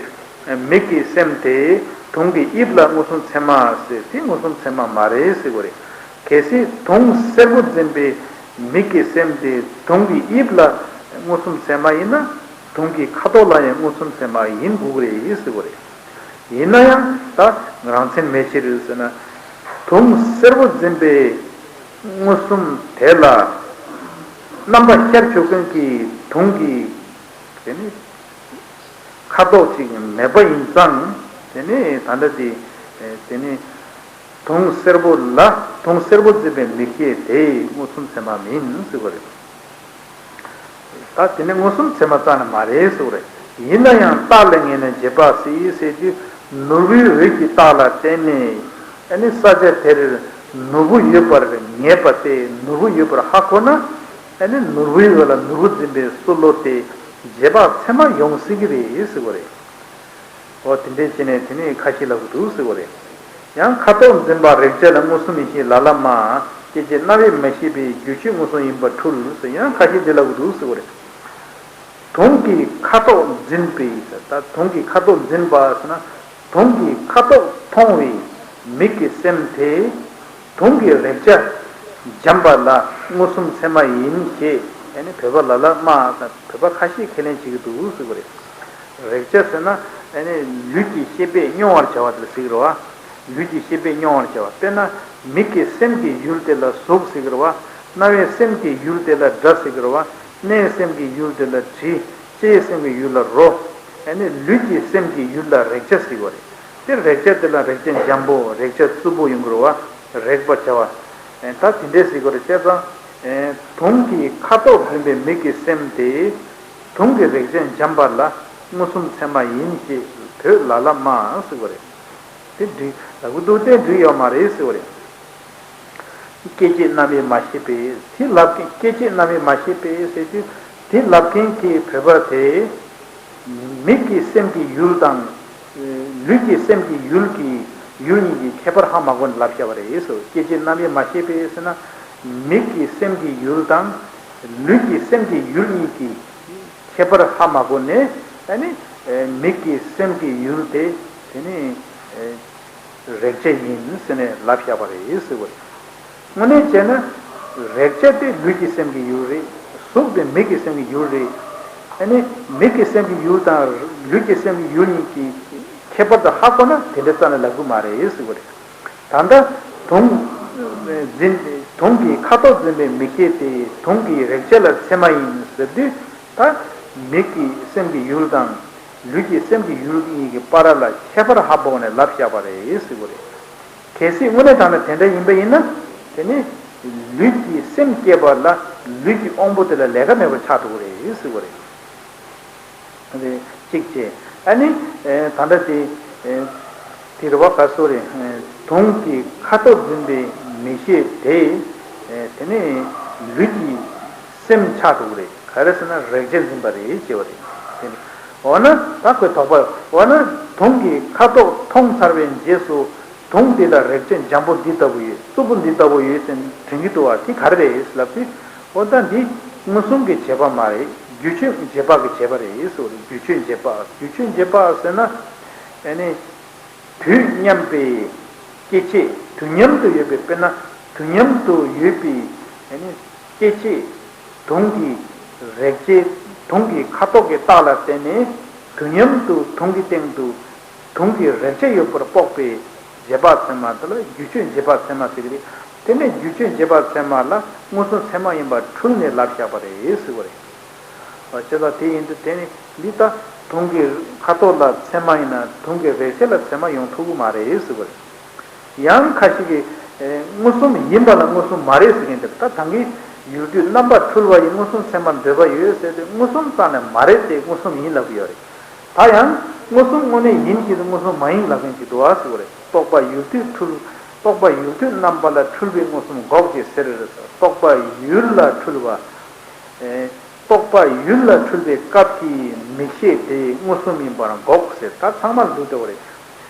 མིག་གི་སེམས་དེ་དུང་གི་དབྱིབས་ལ་མངོན་སུམ་ཚད་མ་ཟེར། དེ་མངོན་སུམ་ཚད་མ་མ་རེད་ཟེར་བ་རེད། གལ་སྲིད་དུང་སེར་པོ་འཛིན་པའི་མིག་གི་སེམས་དེ་དུང་གི་དབྱིབས་ལ་མངོན་སུམ་ཚད་མ་ཡིན་ན། དུང་གི་ཁ་དོག་ལ་ཡང་མངོན་སུམ་ཚད་མ་ཡིན་དགོས་ཀྱི་རེད་ཟེར་བ་རེད། ཡིན་ན་ཡང་ད་རང་མཚན་མེད་ཕྱིར་ཟེར་ན། དུང་སེར་པོ་འཛིན་པའི་མངོན་སུམ་དེ་ལ་རྣམ་པ་ཤར་བཅུག་མཁན་གྱི་དུང་གི་དེ་ནི་ཁ་དོག་ཅིག་མེད་པ་ཡིན་ཙང་། དེ་ནི་ད་ལྟ་དེ་དེ་ནི་དུང་སེར་པོ་ལ་དུང་སེར་པོ་འཛིན་པའི་མིག་ཤེས་དེ་མངོན་སུམ་ཚད་མ་མིན་ཟེར་བ་རེད། ད་དེ་ནི་མངོན་སུམ་ཚད་མ་རྩ་ནས་མ་རེད་ཟེར་བ་རེད། ཡིན་ན་ཡང་རྟགས་ལ་ངེས་ནས་རྗེས་དཔག་སྲིད་ཟེར་དུས། ནོར་བུའི་འོད་ཀྱི་རྟགས་ལ་བརྟེན་ནས་ཨ་ནི་ས་ཆ་དེར་ནོར་བུ་ཡོད་པར་ངེས་པ་སྟེ། ནོར་བུ་ཡོད་པར་ཧ་གོ་ན། ཨ་ནི་ནོར་བུའི་འོད་ལ་ནོར་བུ་འཛིན་པའི་སྲོལ་ལོ་དེ་རྗེས་དཔག་ཚད་མ་ཡོང་སྲིད་ཀྱི་རེད་ཟེར་བ་རེད། འོ་དེ་འདྲས་བྱས་ནས་དེ་ནས་ཁ་ཤས་ལབ་ཀྱི་འདུག་ཟེར་བ་རེད། ཡང་ཁ་དོག་འཛིན་པ་རེག་བྱ་ལ་མངོན་སུམ་ཡིན་ཞེས་ལ་ལ་སྨྲ། སྐྱེ་མཆེད་རྣ་བས་མ་ཤེས་པའི་རྒྱུ་ཆོས་མངོན་སུམ་ཡིན་པར་འཁྲུལ་ཟེར་ཡང་ཁ་ཤས་འདི་ལབ་ཀྱི་འདུག་ཟེར་བ་རེད། དུང་གི་ཁ་དོག་འཛིན་པའི་ཟེར། ད་དུང་གི་ཁ་དོག་འཛིན་པ་ཟེར་ན། དུང་གི་ཁ་དོག་མཐོང་བའི་མིག་གི་སེམས་དེ། དུང་གི་རེག་བྱ་འཇམ་པ་ལ་མངོན་སུམ་ཚད་མ་ཡིན་ཞེས་ཨ་ནི་བོད་པ་ལ་ལ་སྨྲ་ཟེར། བོད་པ་ཁ་ཤས་ཁས་ལེན་བྱེད་ཀྱི་འདུག་ཟེར་བ་རེད། རེག་བྱ་ཟེར་ན་ཨ་ནི་ལུས་ཀྱི་ཤེས་པས་མྱོང་བར་བྱ་བ་དེ་ལ་ཟེར་གྱི་རེད་བ། ལུས་ཀྱི་ཤེས་པས་མྱོང་བར་བྱ་བ། དཔེར་ན་མིག་གི་སེམས་ཀྱི་ཡུལ་དེ་ལ་གཟུགས་ཟེར་གྱི་རེད་བ། རྣ་བའི་སེམས་ཀྱི་ཡུལ་དེ་ལ་སྒྲ་ཟེར་གྱི་རེད་བ། སྣའི་སེམས་ཀྱི་ཡུལ་དེ་ལ་དྲི། ལྕེའི་སེམས་ཀྱི་ཡུལ་ལ་རོ། ཨ་ནི་ལུས་ཀྱི་སེམས་ཀྱི་ཡུལ་ལ་རེག་བྱ་ཟེར་གྱི་རེད། དེ་རེག་བྱ་དེ་ལ་རེག་བྱ་འཇམ་པོ་རེག་བྱ་རྩུབ་པོ་ཡོང་གི་རེད་བ། རེག་པར་བྱ་བ། ཨེ་ད་དེ་འདྲས་ཟེར་གྱི་རེད། བྱས་ཙང་ཨེ་དུང་གི་ཁ་དོག་འཛིན་པའི་མིག་གི་སེམས་དེ། དུང་གི་རེག་བྱ་འཇམ་པ་ལ་མངོན་སུམ་ཚད་མ་ཡིན་ཞེས་བོད་ལ་ལ་སྨྲ་ཟེར་གྱི་རེད། དེ་འགྲིག་ལབ་ཀྱི་འདུག་དེ་འགྲིག་ཡོད་མ་རེད་ཟེར་བ་རེད། སྐྱེ་མཆེད་རྣམ་པས་མ་ཤེས་པས་དེ་ལབ་མཁན། སྐྱེ་མཆེད་རྣམ་པས་མ་ཤེས་པས་ཟེར་དུས་དེ་ལབ་མཁན་གྱི་བོད་པ་དེ། མིག་གི་སེམས་ཀྱི་ཡུལ་དང་། ལུས་ཀྱི་སེམས་ཀྱི་ཡུལ་གྱི་ཡུལ་གཉིས་ཀྱི་ཁྱད་པར་ཧ་མ་གོ་ནས་ལབ་བཞག་པ་རེད་ཟེར། སྐྱེ་མཆེད་རྣམ་པས་མ་ཤེས་པས་ཟེར་ན། མིག་གི་སེམས་ཀྱི་ཡུལ་དང་། ལུས་ཀྱི་སེམས་ཀྱི་ཡུལ་གཉིས་ཀྱི་ཁྱད་པར་ཧ་མ་གོ་ནས་ཨ་ནི། མིག་གི་སེམས་ཀྱི་ཡུལ་དེ་དེ་ནི། རེག་བྱ་ཡིན་ཟེར་ནས་ལབ་བཞག་པ་རེད་ཟེར་བ་རེད། དངོས་གནས་བྱས་ན། རེག་བྱ་དེ་ལུས་ཀྱི་སེམས་ཀྱི་ཡུལ་རེད། གཟུགས་དེ་མིག་གི་སེམས་ཀྱི་ཡུལ་རེད། ཨ་ནི་མིག་གི་སེམས་ཀྱི་ཡུལ་དང་ལུས་ཀྱི་སེམས་ཀྱི་ཡུལ་གཉིས་ཀྱི་ཁྱད་པར་དེ་ཧ་གོ་ན་དེ་འདྲ་རྩ་ནས་ལབ་ཀྱི་མ་རེད་ཟེར་བ་རེད། ད་ལྟ་དུང་འཛིན། དུང་གི་ཁ་དོག་འཛིན་པའི་མིག་ཤེས་དེ་དུང་གི་རེག་བྱ་ལ་ཚད་མ་ཡིན་ཟེར་དུས། ད་མིག་གི་སེམས་ཀྱི་ཡུལ་དང་། ལུས་ཀྱི་སེམས་ཀྱི་ཡུལ་གཉིས་ཀྱི་བར་ལ་ཁྱད་པར་ཧ་གོ་ནས་ལབ་བཞག་པ་རེད་ཟེར་བ་རེད། གལ་སྲིད་དངོས་གནས་དྲང་གནས་དེ་འདྲ་ཡིན་པ་ཡིན་ན། དེ་ནི་ ལུས་ཀྱི་སེམས་བསྐྱེད་པ་ལ་ལུས་ཀྱི་དབང་པོ་དེ་ལ་ལས་ཀ་མེད་པ་ཆགས་འགྲོ་གི་རེད་ཟེར་བ་རེད། རེད། གཅིག་བྱས། ཨ་ནི། ཨེ། ད་ལྟ་དེ། ཨེ། དེ་རེད་བ། ག་སོ་རེད། ཨེ། དུང་གི་ཁ་དོག་འཛིན་པའི་མིག་ཤེས་དེ། ཨེ། དེ་ནི་ལུས་ཀྱི་སེམས་ཆགས་འགྲོ་གི་རེད། ག་རེ་ཟེར་ན་རེག་བྱ་འཛིན་པ་རེད་ཅེས་པ་རེད། དེ་ནི། འོ་ན་ད་ཁོས་དོགས་པ། འོ་ན་དུང་གི་ཁ་དོག་མཐོང་ཚར་བའི་རྗེས་སུ། དུང་དེ་ལ་རེག་བྱ་འཇམ་པོ་འདི་ལྟ་བུ་ཡོད། རྩུབ་པོ་འདི་ལྟ་བུ་ཡོད་ཟེར་དྲན་གྱི་འདུག་བ། དེ་ག་རེ་རེད་ལབ་དུས། འོ་ད་འདི་མངོན་སུམ་གྱི་བྱེད་པ་མ་རེད། རྒྱུ་ཆོས་བྱེད་པ་གི་བྱེད་པ་རེད་ཟེར་བ་རེད། རྒྱུ་ཆོས་བྱེད་པ། རྒྱུ་ཆོས་བྱེད་པ་ཟེར་ན། ཨ་ནི། དུས་མཉམ་པའི་སྐྱེ་མཆེད། དུས་མཉམ་དུ་ཡོད་པའི། དཔེར་ན་དུས་མཉམ་དུ་ཡོད་པའི། ཨ་ནི། སྐྱེ་མཆེད། དུང་གི་རེག་བྱའི། དུང་གི་ཁ་དོག་གི་རྟགས་ལ་བརྟེན་ནས་དུས་མཉམ་དུ་དུང་གི་སྟེང་དུ་དུང་གི་རེག་བྱ་ཡོད་པར་དཔོག་པའི་བྱེད་པ་ཚད་མ་དེ་ལ་རྒྱུ་ཆོས་བྱེད་པ་ཚད་མ་ཟེར་གྱི་རེད། དེ་ནས་རྒྱུ་ཆོས་བྱེད་པ་ཚད་མ་ལ་མངོན་སུམ་ཚད་མ་ཡིན་པར་འཁྲུལ་ནས་ལབ་བཞག་པ་རེད་ཟེར་བ་རེད། བྱས་ཙང་དེ་ཡིན་དུས་དེ་ནི་འདི་ལྟ་དུང་གི་ཁ་དོག་ལ་ཚད་མ་ཡིན་ན་དུང་གི་རེག་བྱ་ལ་ཚད་མ་ཡོང་ཐུབ་ཀྱི་མ་རེད་ཟེར་བ་རེད། ཡང་ཁ་ཅིག་གིས། ཨེ། མངོན་སུམ་ཡིན་པ་ལ་མངོན་སུམ་མ་རེད་ཟེར་མཁན་དེ། ད་ད་གིན་ཡུལ་དུས་རྣམ་པར་འཁྲུལ་བ་ཡི་མངོན་སུམ་ཚད་མར་འདོད་པ་ཡོད་ཟེར་དུས་མངོན་སུམ་རྩ་ནས་མ་རེད་དེ་མངོན་སུམ་ཡིན་ལབ་ཀྱི་ཡོད་རེད། ད་ཡང་མངོན་སུམ་དངོས་གནས་ཡིན་གྱི་རེད། མངོན་སུམ་མ་ཡིན་ལབ་མཁན་ཅིག་འདུག་ཨ་ཟེར་བ་རེད། རྟོག་པ་ཡུལ་དུས་འཁྲུལ། རྟོག་པ་ཡུལ་དུས་རྣམ་པ་ལ་འཁྲུལ་པའི་མངོན་སུམ་འགོག་ཅེས་ཟེར་རེད། རྟོག་པ་ཡུལ་ལ་འཁྲུལ་བ། ཨེ། རྟོག་པ་ཡུལ་ལ་འཁྲུལ་པའི་སྐབས་ཀྱི་མིག་ཤེས་དེ་མངོན་སུམ་ཡིན་པར་འགོག་ཟེར། ད་ཚང་མ་འདུག་སྟེ་བ་རེད།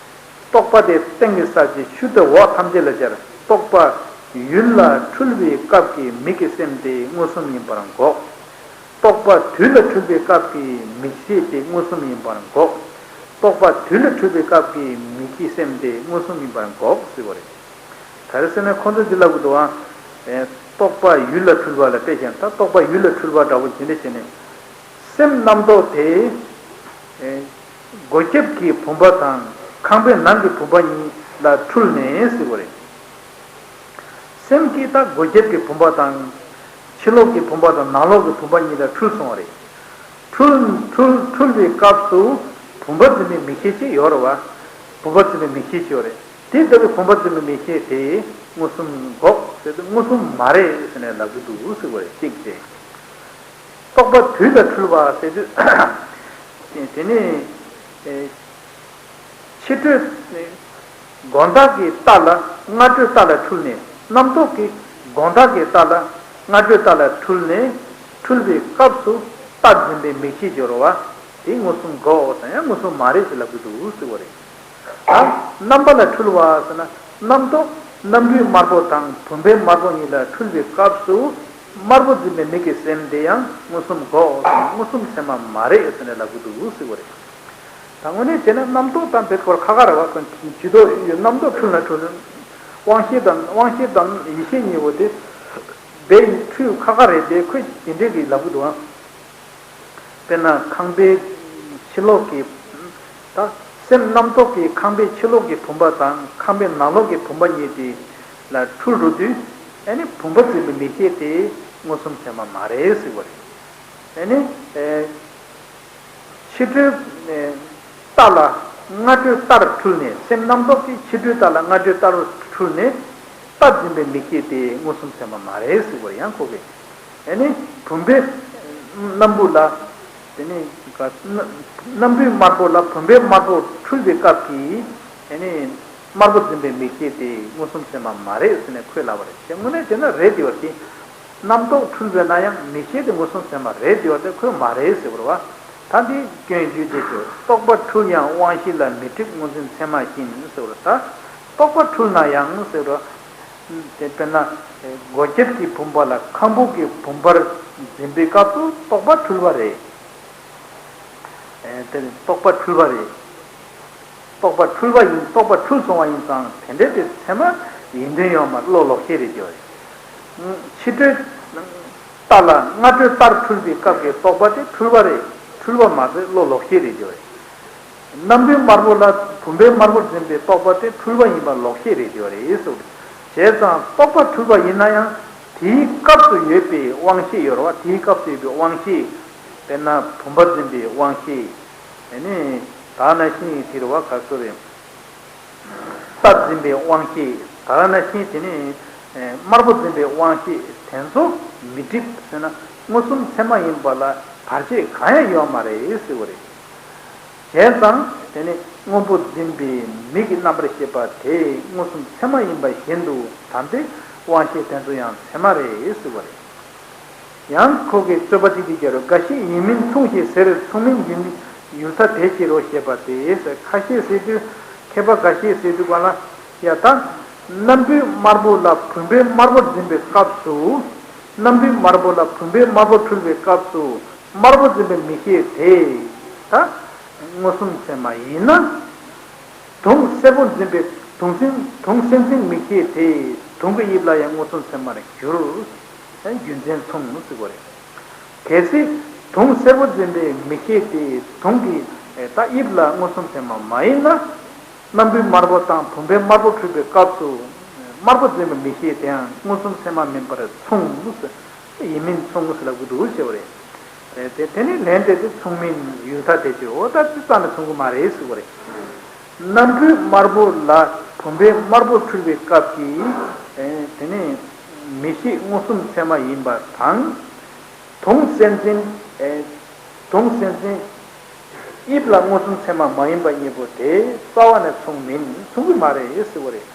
རྟོག་པ་དེ་སྟེང་གི་ས་བཅད་ཤུགས་དེ་འོག་ཐམས་ཅད་ལ་སྦྱར། རྟོག་པ་ཡུལ་ལ་འཁྲུལ་བའི་སྐབས་ཀྱི་མིག་གི་སེམས་དེ་མངོན་སུམ་ཡིན་པར་འགོག་རྟོག་པ་དུས་ལ་འཁྲུལ་བའི་སྐབས་ཀྱི་མིག་ཤེས་དེ་མངོན་སུམ་ཡིན་པར་འགོག་རྟོག་པ་དུས་ལ་འཁྲུལ་བའི་སྐབས་ཀྱི་མིག་གི་སེམས་དེ་མངོན་སུམ་ཡིན་པར་འགོག་ཟེར་བ་རེད། ག་རེ་ཟེར་ན་ཁོང་ཚོས་འདི་ལབ་ཀྱི་འདུག་ཨ། ཨེ། རྟོག་པ་ཡུལ་ལ་འཁྲུལ་བ་ལ་དཔེ་བཞག་ན། ད་རྟོག་པ་ཡུལ་ལ་འཁྲུལ་བ་འདྲ་བོ་དེ་འདྲ་བྱས་ནས། སེམས་རྣམ་རྟོག་དེ། ཨེ། སྒོ་ཁྱབ་ཀྱི་བུམ་པ་དང་ཁང་པའི་ནང་གི་བུམ་པ་གཉིས་ལ་འཁྲུལ་ནས་ཟེར་བ་རེད། སེམས་ཀྱིས་ད་སྒོ་ཁྱབ་ཀྱི་བུམ་པ་དང་། ཕྱི་ལོགས་ཀྱི་བུམ་པ་དང་ནང་ལོགས་ཀྱི་བུམ་པ་གཉིས་ལ་འཁྲུལ་སོང་བ་རེད། འཁྲུལ་འཁྲུལ་འཁྲུལ་བའི་སྐབས་སུ་བུམ་པ་འཛིན་པའི་མིག་ཤེས་ཅིག་ཡོད་རེད་བ། བུམ་པ་འཛིན་པའི་མིག་ཤེས་ཅིག་ཡོད་རེད། དེ་ལྟ་བུའི་བུམ་པ་འཛིན་པའི་མིག་ཤེས་དེ་མངོན་སུམ་འགོག་ཟེར་དུས་མངོན་སུམ་མ་རེད་ཟེར་ནས་ལབ་ཀྱི་འདུག་ཟེར་བ་རེད། གཅིག་བྱས། རྟོག་པ་དུས་ལ་འཁྲུལ་བ་ཟེར་དུས། དེ་ནི། ཨེ། ཕྱི་དྲོའི་དགོང་དག་གི་རྟ་ལ་སྔ་དྲོའི་རྟ་ལ་འཁྲུལ་ནས། རྣམ་རྟོག་གིས་དགོང་དག་གི་རྟ་ལ་སྔ་དྲོའི་རྟ་ལ་འཁྲུལ་ནས། འཁྲུལ་པའི་སྐབས་སུ་རྟ་འཛིན་པའི་མིག་ཤེས་སྦྱོར་བ་དེ་མངོན་སུམ་འགོག་ཟེར་ཡང་མངོན་སུམ་མ་རེད་ཅེས་ལབ་ཀྱི་འདུག་ཟེར་བ་རེད། ད་རྣམ་པ་ལ་འཁྲུལ་བ་ཟེར་ན་རྣམ་རྟོག་སྣམ་བུའི་དམར་པོ་དང་བུམ་པའི་དམར་པོ་གཉིས་ལ་འཁྲུལ་པའི་སྐབས་སུ་དམར་པོ་འཛིན་པའི་མིག་གི་སེམས་དེ་ཡང་མངོན་སུམ་འགོག་ཟེར་ན་མངོན་སུམ་ཚད་མ་མ་རེད་ཟེར་ནས་ལབ་ཀྱི་འདུག་ཟེར་བ་རེད། ད་དངོས་གནས་བྱས་ན་རྣམ་རྟོག་དང་དེ་སྐོར་ཁ་ཁ་རེད་བ། ཁོ་ཇུས་གཏོགས་ཡོད། རྣམ་རྟོག་འཁྲུལ་ན་འཁྲུལ། དབང་ཤེས་དང་དབང་ཤེས་དང་ཡིད་ཤེས་གཉིས་པོ་དེ་དཔེ་ཡི་འཁྲུལ་ཁ་ཁ་རེད་དེ། ཁོས་དེ་འདྲས་ཀྱི་ལབ་ཀྱི་འདུག་ཨང་། དཔེར་ན་ཁང་པའི་ཕྱི་ལོགས་ཀྱི། ད་སེམས་རྣམ་རྟོག་གིས་ཁང་པའི་ཕྱི་ལོགས་ཀྱི་བུམ་པ་དང་ཁང་པའི་ནང་ལོགས་ཀྱི་བུམ་པ་གཉིས་དེ་ལ་འཁྲུལ་འགྲོ་དུས། ཨ་ནི་བུམ་པ་འཛིན་པའི་མིག་ཤེས་དེ་མངོན་སུམ་ཚད་མ་མ་རེད་ཟེར་བ་རེད། ཨ་ནི། ཨེ། ཕྱི་དྲོའི་རྟ་ལ་སྔ་དྲོའི་རྟར་འཁྲུལ་ནས། སེམས་རྣམ་རྟོག་གིས་ཕྱི་དྲོའི་རྟ་ལ་སྔ་དྲོའི་རྟར་འཁྲུལ་ནས། རྟ་འཛིན་པའི་མིག་ཤེས་དེ་མངོན་སུམ་ཚད་མ་མ་རེད་ཟེར་བ་ཡང་ཁོ་གིས། ཨ་ནི་བུམ་པའི་སྣམ་བུ་ལ། དེ་ནི་ག་སྣམ་བུའི་དམར་པོ་ལ་བུམ་པའི་དམར་པོ་འཁྲུལ་པའི་སྐབས་ཀྱི། ཨ་ནི་དམར་པོ་འཛིན་པའི་མིག་ཤེས་དེ་མངོན་སུམ་ཚད་མ་མ་རེད་ཟེར་ནས་ཁོས་ལབ་པ་རེད། དེ་དངོས་གནས་བྱས་ན་རེད་དེ་བ་དེ། རྣམ་རྟོག་འཁྲུལ་བས་ན་ཡང་མིག་ཤེས་དེ་མངོན་སུམ་ཚད་མ་རེད་དེ་བ་དེ་ཁོས་མ་རེད་ཟེར་བ་རེད་བ། ད་འདི་སྐྱོན་བརྗོད་དེ་ཚོ། རྟོག་པ་འཁྲུལ་ཡང་དབང་ཤེས་ལ་མི་འགྲིག་མངོན་སུམ་ཚད་མ་བཞིན་ཟེར་བ་རེད། ད་རྟོག་པ་འཁྲུལ་ན་ཡང་ཟེར་བ་རེད། དེ་དཔེར་ན་སྒོ་ཁྱབ་ཀྱི་བུམ་པ་ལ་ཁང་བུ་གི་བུམ་པར་འཛིན་པའི་སྐབས་སུ་རྟོག་པ་འཁྲུལ་བ་རེད། དེ་རྟོག་པ་འཁྲུལ་བ་རེད། རྟོག་པ་འཁྲུལ་བ་ཡིན། རྟོག་པ་འཁྲུལ་སོང་བ་ཡིན་ཙང་དེ་འདྲའི་དེ་ཚད་མ་ཡིན་དོན་ཡོད་མ་རེད། བློ་ལོག་ཤེས་རེད་དེ་བ་རེད། ཕྱི་དྲོའི་རྟ་ལ་སྔ་དྲོའི་རྟར་འཁྲུལ་པའི་སྐབས་ཀྱི་རྟོག་པ་དེ་འཁྲུལ་བ་རེད། འཁྲུལ་བ་མ་རེད། བློ་ལོག་ཤེས་རེད་དེ་བ་རེད། སྣམ་བུའི་དམར་པོ་ལ་བུམ་པའི་དམར་པོ་འཛིན་པའི་རྟོག་པ་དེ་འཁྲུལ་བ་ཡིན་པ་ལོག་ཤེས་རེད་དེ་བ་རེད་གསུངས། བྱས་ཙང་རྟོག་པ་འཁྲུལ་བ་ཡིན་ན་ཡང་དེའི་སྐབས་སུ་ཡོད་པའི་དབང་ཤེས་ཡོད་རེད་བ། དེའི་སྐབས་སུ་ཡོད་པའི་དབང་ཤེས། དཔེར་ན་བུམ་པ་འཛིན་པའི་དབང་ཤེས། དེ་ནས་ད་ནང་བཞིན་དེ་རེད་བ། ག་ཚོད་རེད། རྟ་འཛིན་པའི་དབང་ཤེས། ད་ནང་བཞིན་དེ་ནས་ དམར་པོ་འཛིན་པའི་དབང་ཤེས་དེ་ཚོ་མི་སྒྲིབ་ཟེར་ན་མངོན་སུམ་ཚད་མ་ཡིན་པ་ལ་བར་ཆད་གང་ཡང་ཡོད་མ་རེད་ཟེར་བ་རེད། བྱས་ཙང་དེ་ནི་སྔོན་པོ་འཛིན་པའི་མིག་གི་རྣམ་པར་ཤེས་པ་དེ་མངོན་སུམ་ཚད་མ་ཡིན་པ་བཞིན་དུ་དམ་པའི་དབང་ཤེས་དེ་ཚོ་ཡང་ཚད་མ་རེད་ཟེར་བ་རེད། ཡང་ཁོ་གིས་རྩོད་པ་གཅིག་གིས་བསྐྱར་རོ། འགའ་ཞིག་ཡིན་མིན་མཚུངས་ཞེས་ཟེར། མཚུངས་མིན་ཡུལ་ཡུལ་ཐ་དད་ཕྱིར་རོ་ཞེས་པ་སྟེ། ཁ་ཤས་ཟེར་དུས་མཁས་པ་འགའ་ཤས་ཟེར་དུས་གང་ལ་ཡ་ད། སྣམ་བུས་དམར་པོ་ལ་བུམ་པས་དམར་པོ་འཛིན་པའི་སྐབས་སུ། སྣམ་བུས་དམར་པོ་ལ་བུམ་པས་དམར་པོ་འཁྲུལ་བའི་སྐབས་སུ་དམར་པོ་འཛིན་པའི་མིག་ཤེས་དེ་ད་མངོན་སུམ་ཚད་མ་ཡིན་ན། དུང་སེར་པོ་འཛིན་པའི་དུང་སེམས་དུང་སེམས་འཛིན་མིག་ཤེས་དེ་དུང་གི་དབྱིབས་ལ་ཡང་མངོན་སུམ་ཚད་མར་འགྱུར། རྒྱུ་མཚན་མཚུངས་ཟེར་དགོས་རེད། གལ་སྲིད་དུང་སེར་པོ་འཛིན་པའི་མིག་ཤེས་དེ་དུང་གི་ད་དབྱིབས་ལ་མངོན་སུམ་ཚད་མ་མ་ཡིན་ན། སྣམ་བུས་དམར་པོ་དང་བུམ་པས་དམར་པོ་འཁྲུལ་པའི་སྐབས་སུ་དམར་པོ་འཛིན་པའི་མིག་ཤེས་དེའང་མངོན་སུམ་ཚད་མ་མིན་པར་མཚུངས། ཡིན་མིན་མཚུངས་ཟེར་ལབ་ཀྱི་འདུག་ཟེར་བ་རེད། དེ་དེ་ནི་ལན་འདེབས་དེ་མཚུངས་མིན་ཡུལ་ཐ་དད་ཕྱིར་རོ། ད་ཅི་ཙམ་ནས་མཚུངས་ཀྱི་མ་རེད་ཟེར་བ་རེད། སྣམ་བུས་དམར་པོ་ལ་བུམ་པས་དམར་པོ་འཁྲུལ་བའི་སྐབས་ཀྱི་དེ་ནི་མིག་ཤེས་མངོན་སུམ་ཚད་མ་ཡིན་པ་དང་། དུང་སེམས་འཛིན། དུང་སེམས་འཛིན། དབྱིབས་ལ་མངོན་སུམ་ཚད་མ་མ་ཡིན་པ་གཉིས་པོ་དེ་རྩ་བ་ནས་མཚུངས་མིན་མཚུངས་ཀྱི་མ་རེད་ཟེར་བ་རེད།